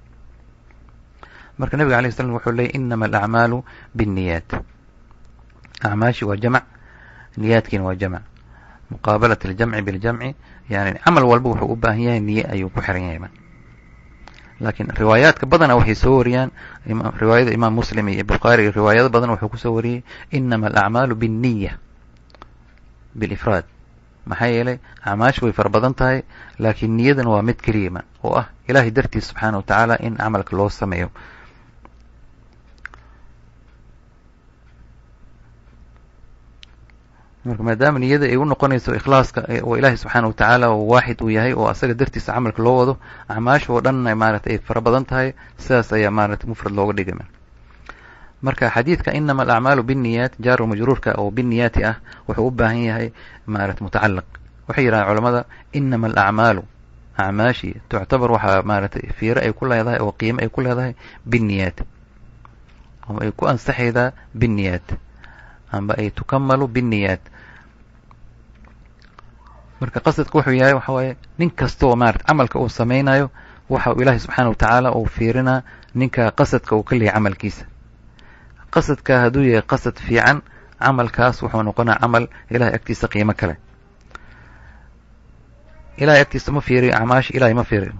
Marka nabiga alayhi salam wuxuu leeyahy inama alacmaalu binniyaat. Acmaashi waa jamac, niyaadkiina waa jamac. Muqaabalat aljamci biljamci, yani camal walba wuxuu u baahan yahay niye ayuu ku xiran yahay. Laakiin riwaayaadka badana waxay soo wariyaan riwaayada imaam Muslim iyo Bukhaari iyo riwaayado badan wuxuu kusoo wariyey inama alacmaalu binniya bilifraad. Maxaa yeelay acmaashu way fara badan tahay, laakiin niyadan waa mid keliyama oo ah ilaahay dartiis subxaana wa tacaala in camalka loo sameeyo. Marka maadaama niyada ay u noqonayso ikhlaaska oo Ilaahay subxaana watacaala oo waaxid uu yahay oo asaga dartiisa camalka loo wado, acmaasha oo dhanna maaragtay ay fara badan tahay, sidaas ayaa maaragtay mufrad looga dhigay. Marka xadiidka inama alacmaalu binniyaat, jaaru majruurka oo binniyaati ah, wuxuu u baahan yahay maarata mutacalliq. Waxay yidhahdeen culamada inama alacmaalu, acmaashii, tuctabar waxaa maaragtay fiiro ay ku leedahay oo qiimo ay ku leedahay binniyaat, oo ay ku ansaxaydaa binniyaat amba ay tukamalu binniyaat. Marka qasadka wuxuu yahay waxa waaye nin kasta oo maarata camalka uu samaynayo, waxa uu Ilaahay subxaana watacaala uu fiirinaa ninka qasadka uu ka leeyahay camalkiisa. Qasadka hadduu yahay qasad fiican, camalkaas wuxuu noqonaa camal Ilahay agtiisa qiimo kale. Ilahay agtiisa ma fiiriyo acmaasha, Ilahay ma fiiriyo.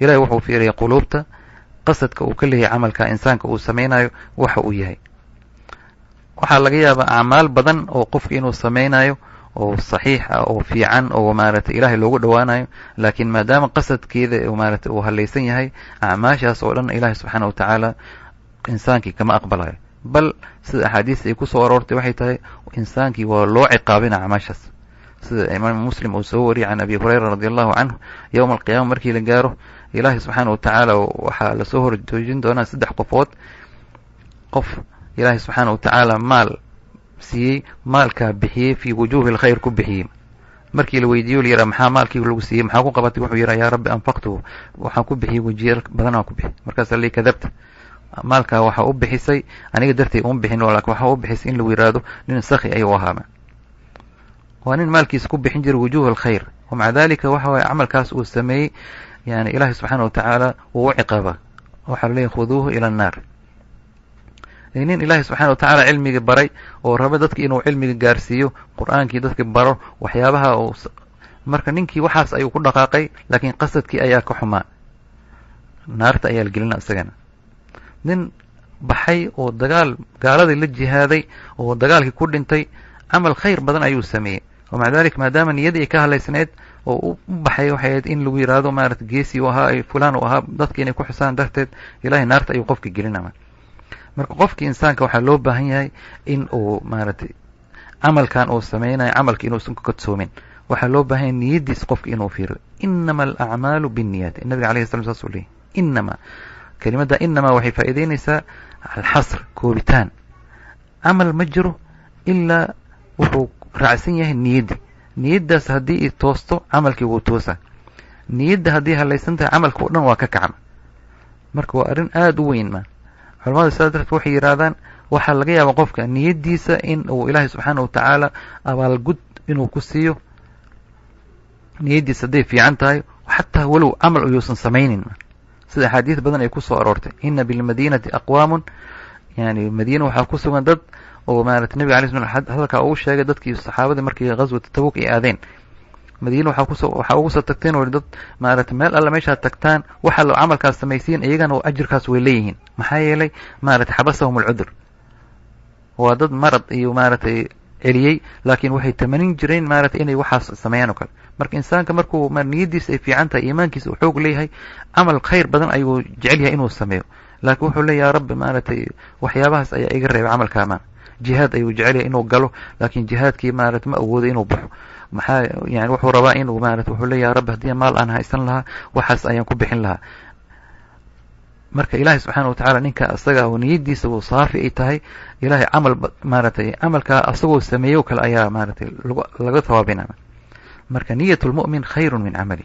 Ilahay wuxuu fiiriya quluubta, qasadka uu ka leeyahay camalka insaanka uu samaynayo waxa uu yahay. Waxaa laga yaabaa acmaal badan oo qofka inuu samaynayo oo saxiix ah oo fiican oo maaragtay Ilaahay loogu dhowaanayo, laakiin maadaama qasadkeeda maaragtay uu halaysan yahay, acmaashaas oo dhan Ilaahay subxaana watacaala insaankii kama aqbalayo. Bal sida axaadiista ay ku soo aroortay waxay tahay insaankii waa loo ciqaabina acmaashaas. Sida Imaam Muslim uu soo wariyay can Abi Hurayra radi allahu canhu, yowma alqiyaama markii la gaaro, Ilaahay subxaana watacaala waxaa lasoo horjoojin doonaa saddex qofood. Qof Ilaahay subxaana watacaala maal siiyey, maalkaa bixiyey, fii wujuuhi alkhayr ku bixiyey. Markii la weydiiyo la yidhaha maxaa maalkii lagu siiyey, maxaa ku qabatay? Wuxuu yidhaha yaa Rabbi, anfaqtuhu, waxaan ku bixiyey wejiyo badan aan ku bixiyey. Markaasaa li kadabta, maalkaa waxaa u bixisay aniga dartay uma bixin, laakin waxaa u bixisay in lagu yidhaahdo nin sakhi ayuu ahaama, waa nin maalkiisa ku bixin jiray wujuuh alkhayr. Wamaca dalika waxa waye camalkaas uu sameeyey yani Ilaahay subxaana watacaala wuu u ciqaabaa, waxaa laleeyahy khuduuhu ila annaar. Nin Ilaahay subxana watacaala cilmiga baray oo raba dadka inuu cilmiga gaarsiiyo, Qur-aankii dadka baro, waxyaabaha uu marka ninkii waxaas ayuu ku dhaqaaqay, laakiin qasadkii ayaa ka xumaa, naarta ayaa la gelina isagana. Nin baxay oo dagaal gaaladii la jihaaday oo dagaalkii ku dhintay, camal khayr badan ayuu sameeyey, wamaca dalik maadaama niyadii ay ka hadlaysneyd oo u baxay waxay ahayd in lagu yidhaahdo maarata geesi u ahaa, fulaan uu ahaa, dadka inay ku xusaan darteed, Ilahay naarta ayuu qofka gelinama. Marka qofkii insaanka waxaa loo baahan yahay in uu maaragtay camalkan uu sameynayo camalka inuusan ku kadsoomin. Waxaa loo baahan yahay niyadiis qofka inuu fiiriyo. Inama alacmaalu binniyaat, nabiga alayhi salam saas uu leeyahy. Inama, kelimadda inama waxay faa'iideynaysaa alxasr, koobitaan. Camal ma jiro ilaa wuxuu raacsan yahay niyaddi. Niyaddaas haddii i toosto, camalkii wuu toosa. Niyadda haddii halaysan tahay, camalka o dhan waa ka kacma. Marka waa arrin aada u weyn. Ma culamada sidaa darteed waxay yidhahdaan waxaa laga yaabaa qofka niyaddiisa in uu Ilaahay subxaana watacaala abaalgud inuu ku siiyo, niyaddiisa hadday fiican tahay, xataa walow camal uyuusan samaynin, sida axaadiis badan ay ku soo aroortay. Ina bilmadiinati aqwaamun, yani madiina waxaa ku sugan dad oo maarata nebiga alay sl hadalkaa uu sheegay dadkii saxaabadii markii ghaswata Tabuk ay aadeen Madiina, waxaa kusoo waxaa ugu soo tagteen oo dad maarata meel alle meeshaad tagtaan waxa la camalkaas samaysiin iyagana ajirkaas way leeyihiin. Maxaa yeelay maarata xabasahum alcudur, waa dad marad iyo maaragtay celiyey, laakiin waxay tamanin jireen maaragtay inay waxaas sameeyaan oo kale. Marka insaanka markuu niyaddiisa ay fiican tahay, iimaankiisa uu xoog leeyahay, camal khayr badan ayuu jecel yahay inuu sameeyo, laakiin wuxuu leeyahy yaa Rabbi, maaragtay waxyaabahaas ayaa iga reebay camalkaama. Jihaad ayuu jecel yahay inuu galo, laakiin jihaadkii maarata ma awoodo inuu baxo. Maxaa yani wuxuu rabaa inuu maarata wuxuu leeyahy ya Rabbi, haddii maal aan haysan lahaa waxaas ayaan ku bixin lahaa. Marka Ilaahay subxaana watacaala ninka asaga oo niyaddiisa uu saafi ay tahay, Ilahay camal maaragtay camalkaa asagoo sameeyo kale ayaa maaragtay laga tawaabina. Marka niyat lmu'min khayru min camali.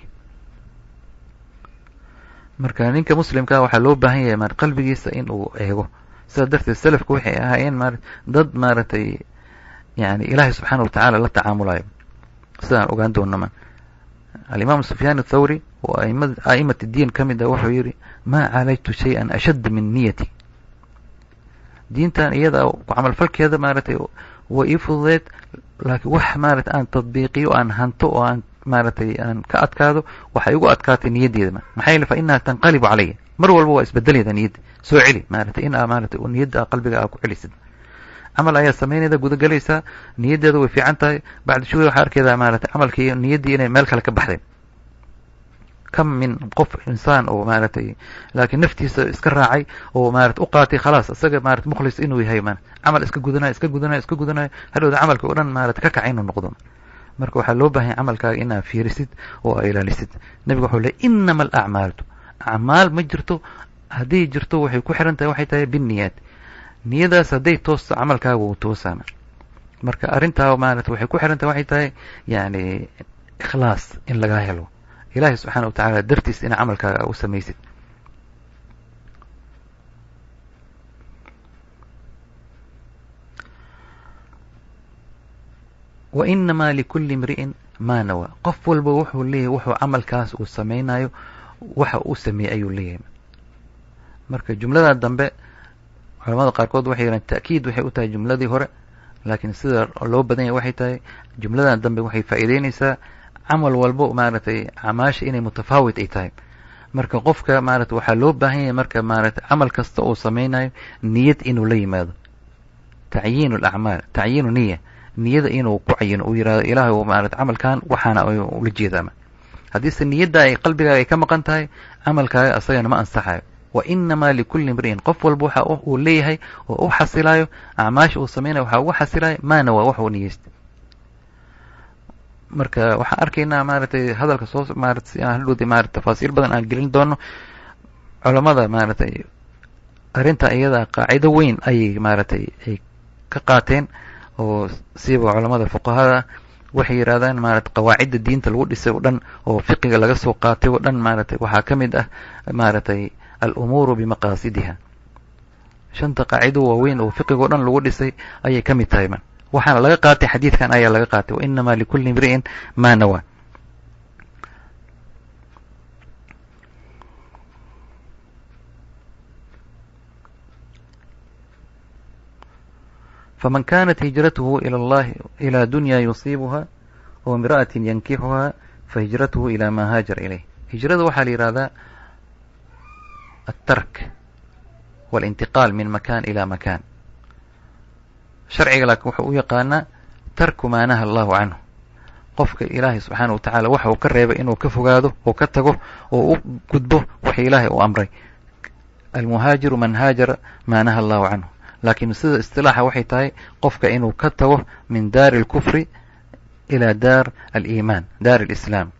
Marka ninka muslimkaa waxaa loo baahan yahay ma qalbigiisa in uu eego. Sidaa darteed selafku waxay ahaayeen ma dad maaragtay yani Ilaahay subxaana watacaala la tacaamulayo, sidaan ogaan doonama. Alimaam Sufyaan athawri oo a'imat diin ka mid ah wuxuu yidhi maa caalajtu shay-an ashadda min niyati. Diintan iyada ku camalfalkeeda maaragtay waa ii fududeed, laakiin wax maaragtay aan tadbiiqiyo, aan hanto oo aan maaragtay aan ka adkaado, waxay igu adkaatay niyaddeeda. Maxaa yeele fa inaha tanqalibu calaya, mar walba waa isbedelayda niyadda. Soo celi maaragtay in aa maaragtay niyadda qalbiga aa ku celisid. Camal ayaa samaynayda gudagelaysaa, niyaddeeda way fiican tahay, bacda shuwi waxaa arkaydaa maaragtay camalkii niyaddii inay meel kale ka baxday. Kam min qof insaan oo maaragtay laakiin naftiisa iska raacay oo maarata u qaatay khalaas isaga maarata mukhlis inuu yahay, ma camal iska gudanayo, iska gudanayo, iska gudanayo, hadhowda camalka o dhan maarata ka kacay inuu noqdo. Marka waxaa loo baahanya camalkaaga inaad fiirisid oo aa ilaalisid. Nebiga wuxuu leey inama alacmaalu, acmaal ma jirto, hadday jirto waxay ku xiran tahay, waxay tahay binniyaat. Niyadaas hadday toosto camalkaaga wuu toosaama. Marka arrintaa maarata waxay ku xiran tahay, waxay tahay yani ikhlaas in lagaa helo, ilaahay subxaana wa tacaala dartiis ina camalkaaga u samaysid. Wa inamaa likulli imri'in maa nawaa, qof walba wuxuu leeyahay wuxuu camalkaas uu samaynayo waxa uu sameeyey ayuu leeyahay. Marka jumlada dambe culamada qaarkood waxay yidhahan ta'kiid waxay u tahay jumladii hore, laakiin sida loo badan yahay waxay tahay jumladan dambe waxay faa'iideynaysaa camal walbo maaragtay camaasha inay mutafaawit ay tahay. Marka qofka maarata waxaa loo baahan yahay marka maarata camal kasta uu samaynayo niyad inuu la yimaado, tacyiinu alacmaal, tacyiinu niya, niyada inuu ku cayino, uu yihahdo ilaahay maarata camalkan waxaana ula jeedaama. Haddiise niyadda ay qalbigaaga ay ka maqan tahay camalkaaga asagana ma ansaxayo. Wa inamaa likulli imri'in, qof walba waxa uu leeyahay oo u xasilayo acmaasha uu samaynayo waxaa ugu xasilayo maana waa wax uu niyeystay. Marka waxaan arkaynaa maaragtay hadalka soo maarata si aan hadhowday maarata tafaasiil badan aan gelin doono, culamada maaragtay arrinta iyada qaacido weyn ayay maaragtay ay ka qaateen, oo siiba culamada fuqahada waxay yidhahdaan maarata qawaacidda diinta lagu dhisay oo dhan oo fiqiga laga soo qaatay oo dhan maaragtay waxaa ka mid ah maaragtay alumuuru bimaqaasidiha. Shanta qaacido waaweyn oo fiqiga o dhan lagu dhisay ayay ka mid tahay, waxaana laga qaatay xadiidkan ayaa laga qaatay, wainamaa likulli imri'in maa nawaa. Faman kanat hijratuhu ila allahi ilaa dunya yusiibuha aw imra'atin yankixuha fahijratuhu ilaa maa haajara ilayh. Hijrada waxaa la yihahdaa altark walintiqaal min makan ila makan. Sharciga laakiin wuxuu u yaqaanaa tarku maa naha allahu canhu, qofka ilaahay subxaana wa tacaala waxa uu ka reebay inuu ka fogaado oo ka tago oo u gudbo waxa ilaahay uu amray. Almuhaajiru man haajara maa naha allahu canhu, laakiin sida istilaaxa waxay tahay qofka inuu ka tago min daari alkufri ila daar aliimaan, daar alislaam.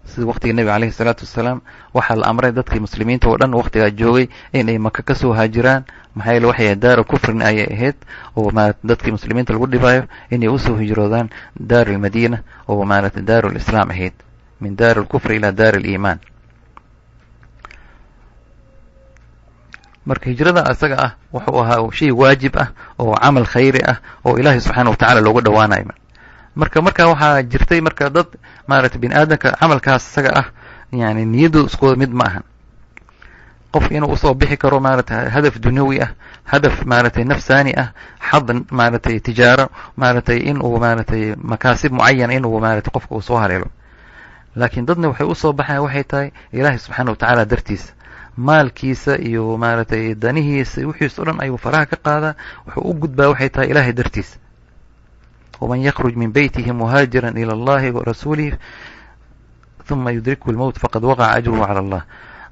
Sida waqtigii nebiga calayhi salaatu wasalaam waxaa la amray dadkii muslimiinta oo dhan waqtigaa joogay inay maka ka soo haajiraan, maxaa yeele waxay ahayd daaru kufrin ayay ahayd oo maarata dadkii muslimiinta lagu dhibaayo, inay usoo hijroodaan daaru lmadiina oo maarata daaru lislaam ahayd, min daari alkufri ila daari aliimaan. Marka hijrada asaga ah wuxuu ahaa shay waajib ah oo camal khayri ah oo ilaahay subxaana wa tacala looga dhowaanayo. Marka markaa waxaa jirtay marka dad maaragtay bini aadamka camalkaas isaga ah yani niyaddu iskooda mid ma ahan. Qof inuu usoo bixi karo maaragtay hadaf dunyawi ah, hadaf maaragtay nafsaani ah, xad maaragtay tijaaro, maaragtay inuu maaragtay makaasib mucayana inuu maaragtay qofka uu soo haleelo. Laakiin dadna waxay usoo baxayan waxay tahay ilaahay subxaana wa tacaala dartiisa, maalkiisa iyo maaragtay danihiisa wixiisa o dhan ayuu faraha ka qaadaa, wuxuu u gudbaa waxay tahay ilaahay dartiisa. Waman yakruj min beytihi muhaajiran ila allahi wa rasuulihi huma yudrikhu lmowt faqad waqaca ajruhu cala allah.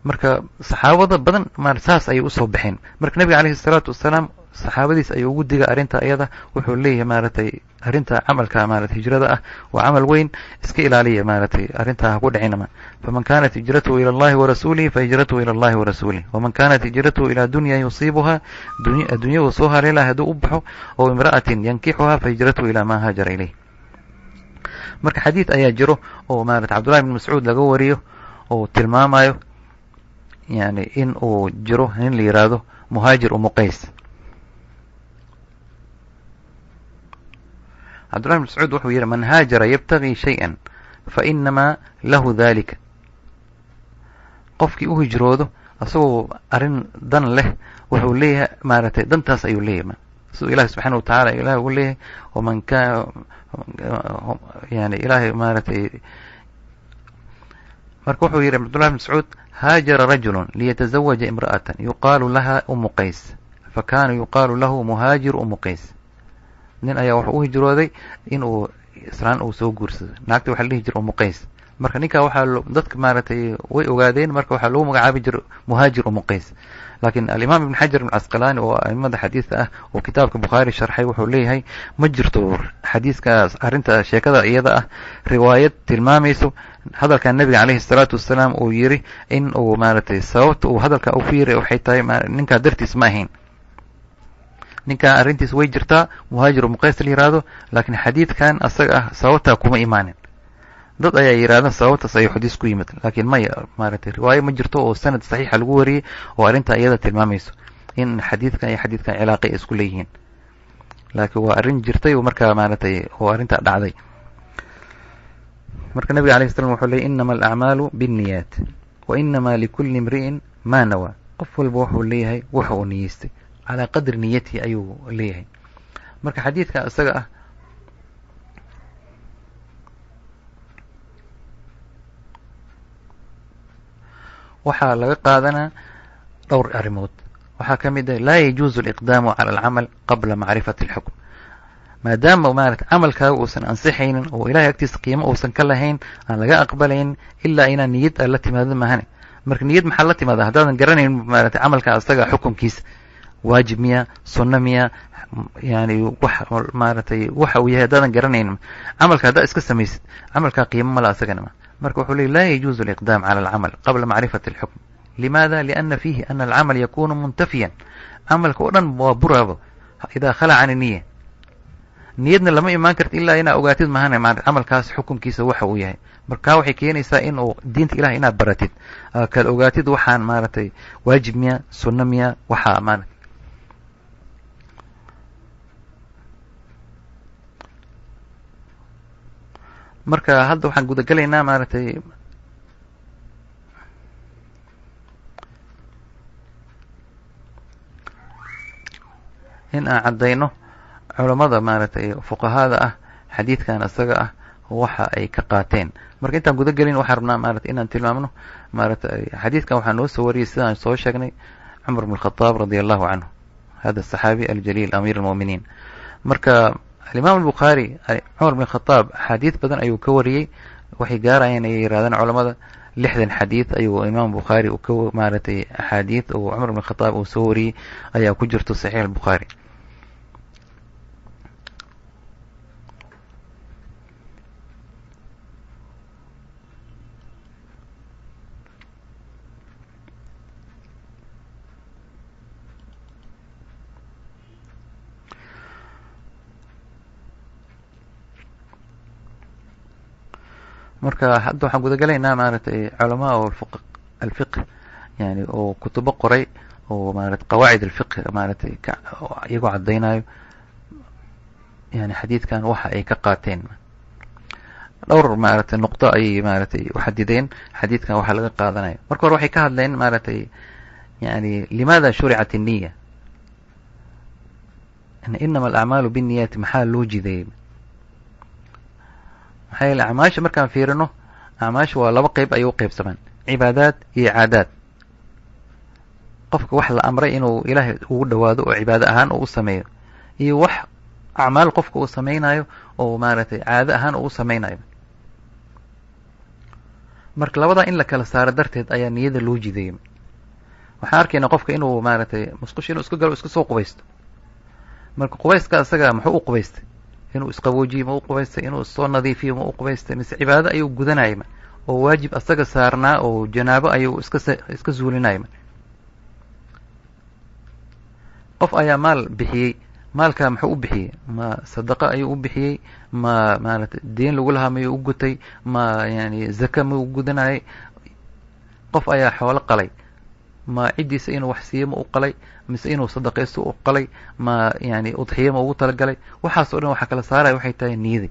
Marka saxaabada badan ma saas ayay usoo baxeen. Marka nebiga calayhi salaatu wasalaam saxaabadiis ayuu ugu diga arrinta iyada, wuxuu leeyahay maaragtay arrinta camalka maarata hijrada ah waa camal weyn, iska ilaaliya maaragtay arrintaa ha ku dhicinama. Faman kanat hijratuhu ila allahi warasuulihi fahijratuhu ila allahi warasuulih, waman kanat hijratuhu ilaa dunya yusiibuha, addunya uu soo haleelahay hadduu u baxo, oo imra'atin yankixuha fahijratuhu ilaa maa haajara ilayh. Marka xadiid ayaa jiro oo maarata cabdullahi bn mascuud laga wariyo oo tilmaamayo yani in uu jiro nin la yidhaahdo muhaajir umu qays. Cabdullahi bn mascuud wuxuu yidhi man haajara yabtagii shay-an fa inamaa lahu dalika. Qofkii u hijroodo asagoo arrin dan leh wuxuu leeyahay maaragtay dantaas ayuu leeyahay, siduu ilahi subxaana wa tacaala ilahi ugu leeyahay waman ka yani ilaahay maaragtay. Marka wuxuu yidhi cabdullahi bn mascuud haajara rajulu liyatazawaja imra'atan yuqaalu laha umu qays fakana yuqaalu lahu muhaajir umu qays. Nin ayaa wuxuu u hijrooday inuu islaan uu soo guursado, naagta waxa la dhihi jira umu qays. Marka ninkaa waxaa dadka maaragtay way ogaadeen, marka waxaa lagu magacaabi jiray Muhaajir Umu Qays. Laakiin Alimaam Ibn Xajar Ibn Casqalaani oo aimada xadiidka ah oo kitaabka Bukhaari sharxay wuxuu leeyahay ma jirto xadiiskaas arrinta sheekada iyada ah riwaayad tilmaamayso hadalkan nabiga calayhi salaatu wasalaam uu yiri in uu maaragtay sababta uu hadalka u ku yiri waxay tahay ninkaa dartiis ma ahayn. Ninkaa arrintiis way jirtaa Muhaajir Umu Qays la yiraahdo, laakiin xadiidkan asaga ah sababtaa kuma imaanin. Dad ayaa yiraahda sababtaas ayuu xadiis ku yimid, laakiin may maaragtay riwaayo ma jirto oo sanad saxiixa lagu wariyey oo arrintaa iyada tilmaamayso in xadiidkan iyo xadiidkan cilaaqi ay isku leeyihiin. Laakiin waa arrin jirtay oo markaa maaragtay oo arrintaa dhacday. Marka nabiga alayhi salam wuxuu leeyahy innama alacmaalu binniyaat wa innama likulli imri'in maa nawaa. Qof walba wuxuu leeyahay waxa uu niyeystay, calaa qadri niyatihi ayuu leeyahay. Marka xadiidka isaga ah waxaa laga qaadanaa dhowr arrimood. Waxaa ka mid ah laa yajuuzu aliqdaamu cala alcamal qabla macrifati alxukm. Maadaama maarata camalkaaga uusan ansixaynin oo ilahay agtiisa qiimo uusan ka lahayn, aan laga aqbalaynin ilaa inaa niyad aad la timaado maahane. Marka niyad maxaa la timaada haddaadan garanayn maarata camalka asaga xukunkiisa waajib miya, sunno miya, yani wax maaragtay waxa uu yahay haddaadan garanaynin camalka haddaa iska samaysid camalkaa qiimo mala asagana ma. Marka wuxuu leey laa yajuuzu aliqdaam cala alcamal qabla macrifati alxukm. Limaada? Liana fiihi ana alcamal yakunu muntafiyan. Camalka oo dhan waa buraabo idaa khala can niya. Niyadna lama imaan karti ilaa inaa ogaatid mahane camalkaas xukunkiisa waxa uu yahay. Marka waxay keenaysaa in uu diinta ilaah inaad baratid, kala ogaatid waxaan maaragtay waajib miya, sunno miya, waxaa maarata. Marka hadda waxaan gudagalaynaa maaragtay in aan caddayno culammada maaragtay fuqahaada ah xadiidkan isaga ah waxa ay ka qaateen. Marka intaan guda gelin waxaan rabnaa maaragtay inaan tilmaamno maaragtay xadiidkan waxaa noo soo wariyey sidaan soo sheegnay Cumar bn Khataab radia allahu canhu, hada asaxaabi aljaliil amiir almu'miniin. Marka alimaam albukhaari Cumar bn Khataab axaadiid badan ayuu ka wariyey, waxay gaarayeen ayay yirahdaan culamada 60 xadiid ayuu imaam Bukhaari uu ka maaragtay axaadiid uu Cumar bn Khataab uu soo wariyey ayaa ku jirto Saxiix albukhaari. Marka hadda waxaan gudagalaynaa maaragtay culamaa oo alfiqh yani oo kutubo qoray oo maarata qawaacid alfiqh maaragtay iyagoo caddaynayo yani xadiidkan waxa ay ka qaateen. Dhowr maaragtay nuqdo ayay maaragtay uxadideen xadiidkan waxa laga qaadanayo. Marka hore waxay ka hadleen maaragtay yani limaada shuricat الniya, inama alacmaalu binniyaati maxaa loo jideeyey? Maxaa yeele acmaasha markaan fiirino acmaasha waa laba qeyb ayay u qeybsamaan, cibaadaad iyo caadaad. Qofka wax la amray inuu ilaahay ugu dhawaado oo cibaado ahaan uu u sameeyo, iyo wax acmaal qofka uu sameynayo oo maaragtay caado ahaan uu u sameynayo. Marka labadaa in la kala saaro darteed ayaa niyada loo jideeyey. Waxaan arkaynaa qofka inuu maaragtay musqusha inuu iska galo iska soo qubaysto. Marka qubayska isaga muxuu u qubaystay? Inuu isqaboojiyo ma u qubaystay? Inuu issoo nadiifiyo ma u qubaystay? Mise cibaado ayuu gudanayay oo waajib asaga saarnaa oo janaabo ayuu iska zuulinayay? Qof ayaa maal bixiyey, maalkaa muxuu u bixiyey? Ma sadaqa ayuu u bixiyey? Ma maaragtay deen lagu lahaa mayuu u gutay? Ma yani zaka ma u gudanayay? Qof ayaa xoolo qalay, ma ciddiisa inuu wax siiyo ma u qalay? Mise inuu sadaqaysto u qalay? Ma yani udxiyo ma ugu talagalay? Waxaas oo dhan waxaa kala saaraya waxay tahay niyadi.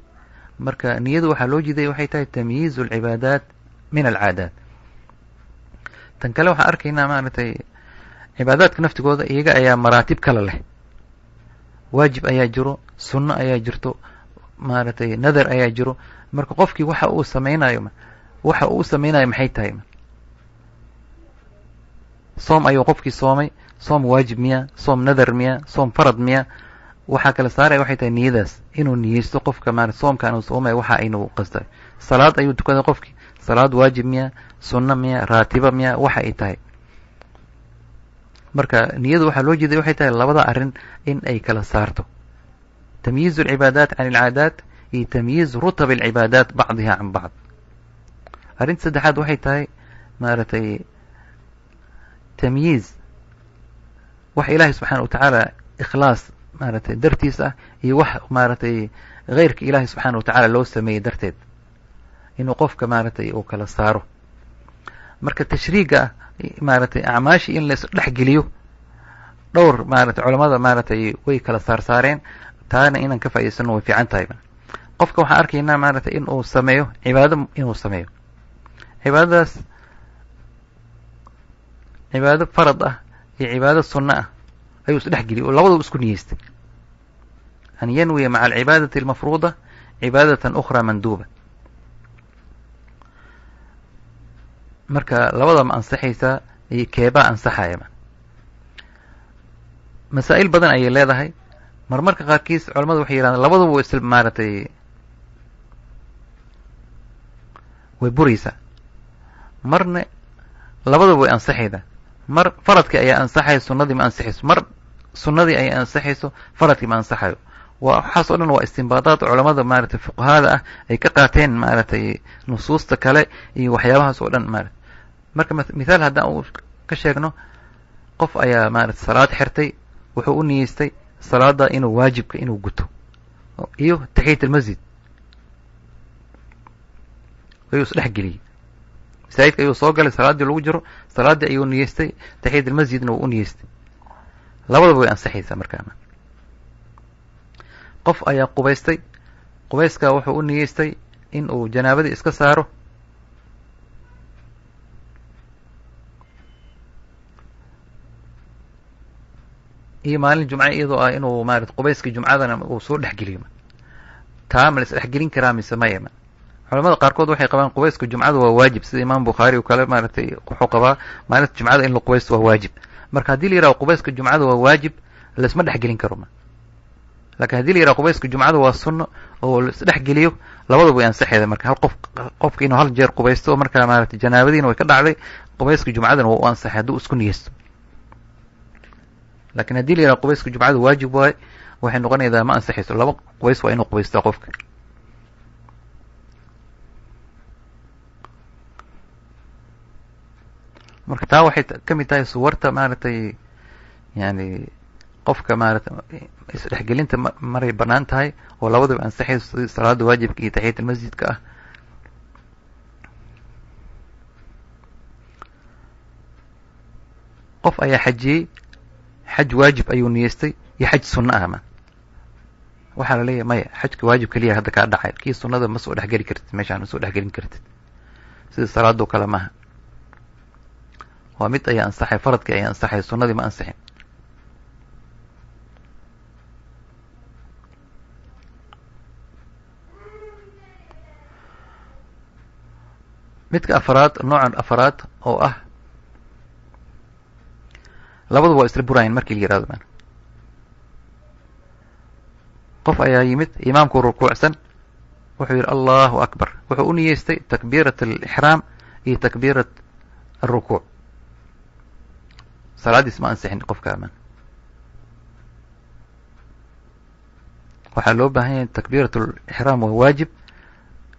Marka niyadu waxaa loo jiidaya waxay tahay tamyiizu alcibaadaat min alcaadaat. Tan kale waxaan arkaynaa maaragtay cibaadaadka naftigooda iyaga ayaa maraatib kala leh. Waajib ayaa jiro, sunno ayaa jirto, maaragtay nadar ayaa jiro. Marka qofkii waxa uu sameynayo waxa uu sameynayo maxay tahay? Soom ayuu qofkii soomay, soom waajib miya, soom nadar miya, soom farad miya? Waxaa kala saaraya waxay tahay niyadaas, inuu niyeysto qofka maarata soomkaan uu soomayo waxa aynu qastay. Salaad ayuu tukaday qofkii, Salaad waajib miya, sunno miya, raatiba miya, waxa ay tahay. Marka niyadu waxaa loo jeeday waxay tahay labada arrin in ay kala saarto, tamyiiz alcibaadaat can alcaadaat iyo tamyiiz rutab alcibaadaat bacdiha can bacd. Arrinta saddexaad waxay tahay maaragtay tamyiiz wax ilaahay subxaana wa tacaala ikhlaas maaragtay dartiis ah iyo wax maaragtay heyrka ilaahay subxaana wa tacaala loo sameeyey darteed, inuu qofka maaragtay uu kala saaro. Marka tashriiga ah maaragtay acmaashii in lais dhex geliyo, dhowr maaragtay culamada maaragtay way kala saarsaareen, taana inaan ka faa'idaysano way fiican tahay. Qofka waxaan arkaynaa maaragtay in uu sameeyo cibaado, inuu sameeyo cibaadadaas cibaado farad ah iyo cibaado sunno ah ayuu isdhex geliyay oo labadaba isku niyeystay, an yanwiya maca alcibaadati almafruuda cibaadatan ukhra manduuba. Marka labada ma ansaxaysaa iyo keebaa ansaxaya? Masaa'il badan ayay leedahay. Marmarka qaarkiis culamadu waxay yidhahdaan labaduba way isla maaragtay way buraysaa, marna labadaba way ansaxaydaa. Mar faradkii ayaa ansaxaya, sunnadii ma ansaxayso, mar sunnadii ayaa ansaxayso, faradkii ma ansaxayo. Waa waxaas o dhan waa istimbaadaad culamada maaragtay fuqahada ah ay ka qaateen maaragtay nusuusta kale iyo waxyaabahaas oo dhan maarata. Marka mithaal haddaan u ka sheegno, qof ayaa maaragtay salaad xirtay, wuxuu u niyeystay salaada inuu waajibka inuu guto iyo taxiyat almasjid ayuu isdhex geliyey. Masaajidka ayuu soo galay salaaddii lagu jiro, salaaddii ayuu niyeystay, taxiyat almasjidna wuu u niyeystay, labadaba way ansaxaysaa. Markaa qof ayaa qubaystay, qubayskaa wuxuu u niyeystay in uu janaabadii iska saaro, iyo maalin jumce iyadoo ah inuu maarata qubayskii jumcadana uu soo dhex geliyo. Taa ma la isdhex gelin karaa mise maya? Culamada qaarkood waxay qabaan qubayska jumcada waa waajib, sida imaam Bukhaari oo kale maaragtay wuxuu qabaa maalinta jumcada in la qubaysto waa waajib. Marka haddii la yidhaho qubayska jumcada waa waajib, laisma dhex gelin karo. Lakin haddii la yidhaho qubayska jumcada waa sunno oo la isdhex geliyo, labadaba way ansaxeeda. Marka hal qof, qofka inuu hal jeer qubaysto, markaa maaragtay janaabadiina way ka dhacday, qubayska jumcadana waa u ansaxay hadduu isku niyeysto. Lakin haddii la yidhaho qubayska jumcada waajib waaye, waxay noqonaydaa ma ansaxayso, laba qubays waa inuu qubaystaa qofka. Marka taa waxay ka mid tahay suwarta maaragtay yani qofka maaragtay isdhexgelinta maray banaan tahay oo labadaba ansaxayso, sidii salaada waajibka iyo taxiyat almasjidka ah. Qof ayaa xajiyey, xaj waajib ayuu niyeystay iyo xaj sunno ah. Ma waxaa la leeyahay maya, xajka waajib keliya hadda kaa dhacay, kii sunnada ma soo dhexgeli kartid, meeshaan ma soo dhexgelin kartid, sida salaadoo kale maaha. Waa mid ayaa ansaxay, faradkii ayaa ansaxay, sunnadii ma ansixin. Midka afaraad, noocan afaraad oo ah labaduba waa isla buraayeen markii la yihahdo. Man qof ayaa yimid imaamku rukuucsan, wuxuu yidhi allahu akbar, wuxuu u niyeystay takbiirat alixraam iyo takbiirat alrukuuc, salaaddiis ma ansixin qofka. Amaan waxaa loo baahan yahay takbiirat alixraam waa waajib,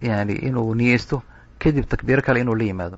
yani inuu niyeysto kadib takbiiro kale inuu la yimaado.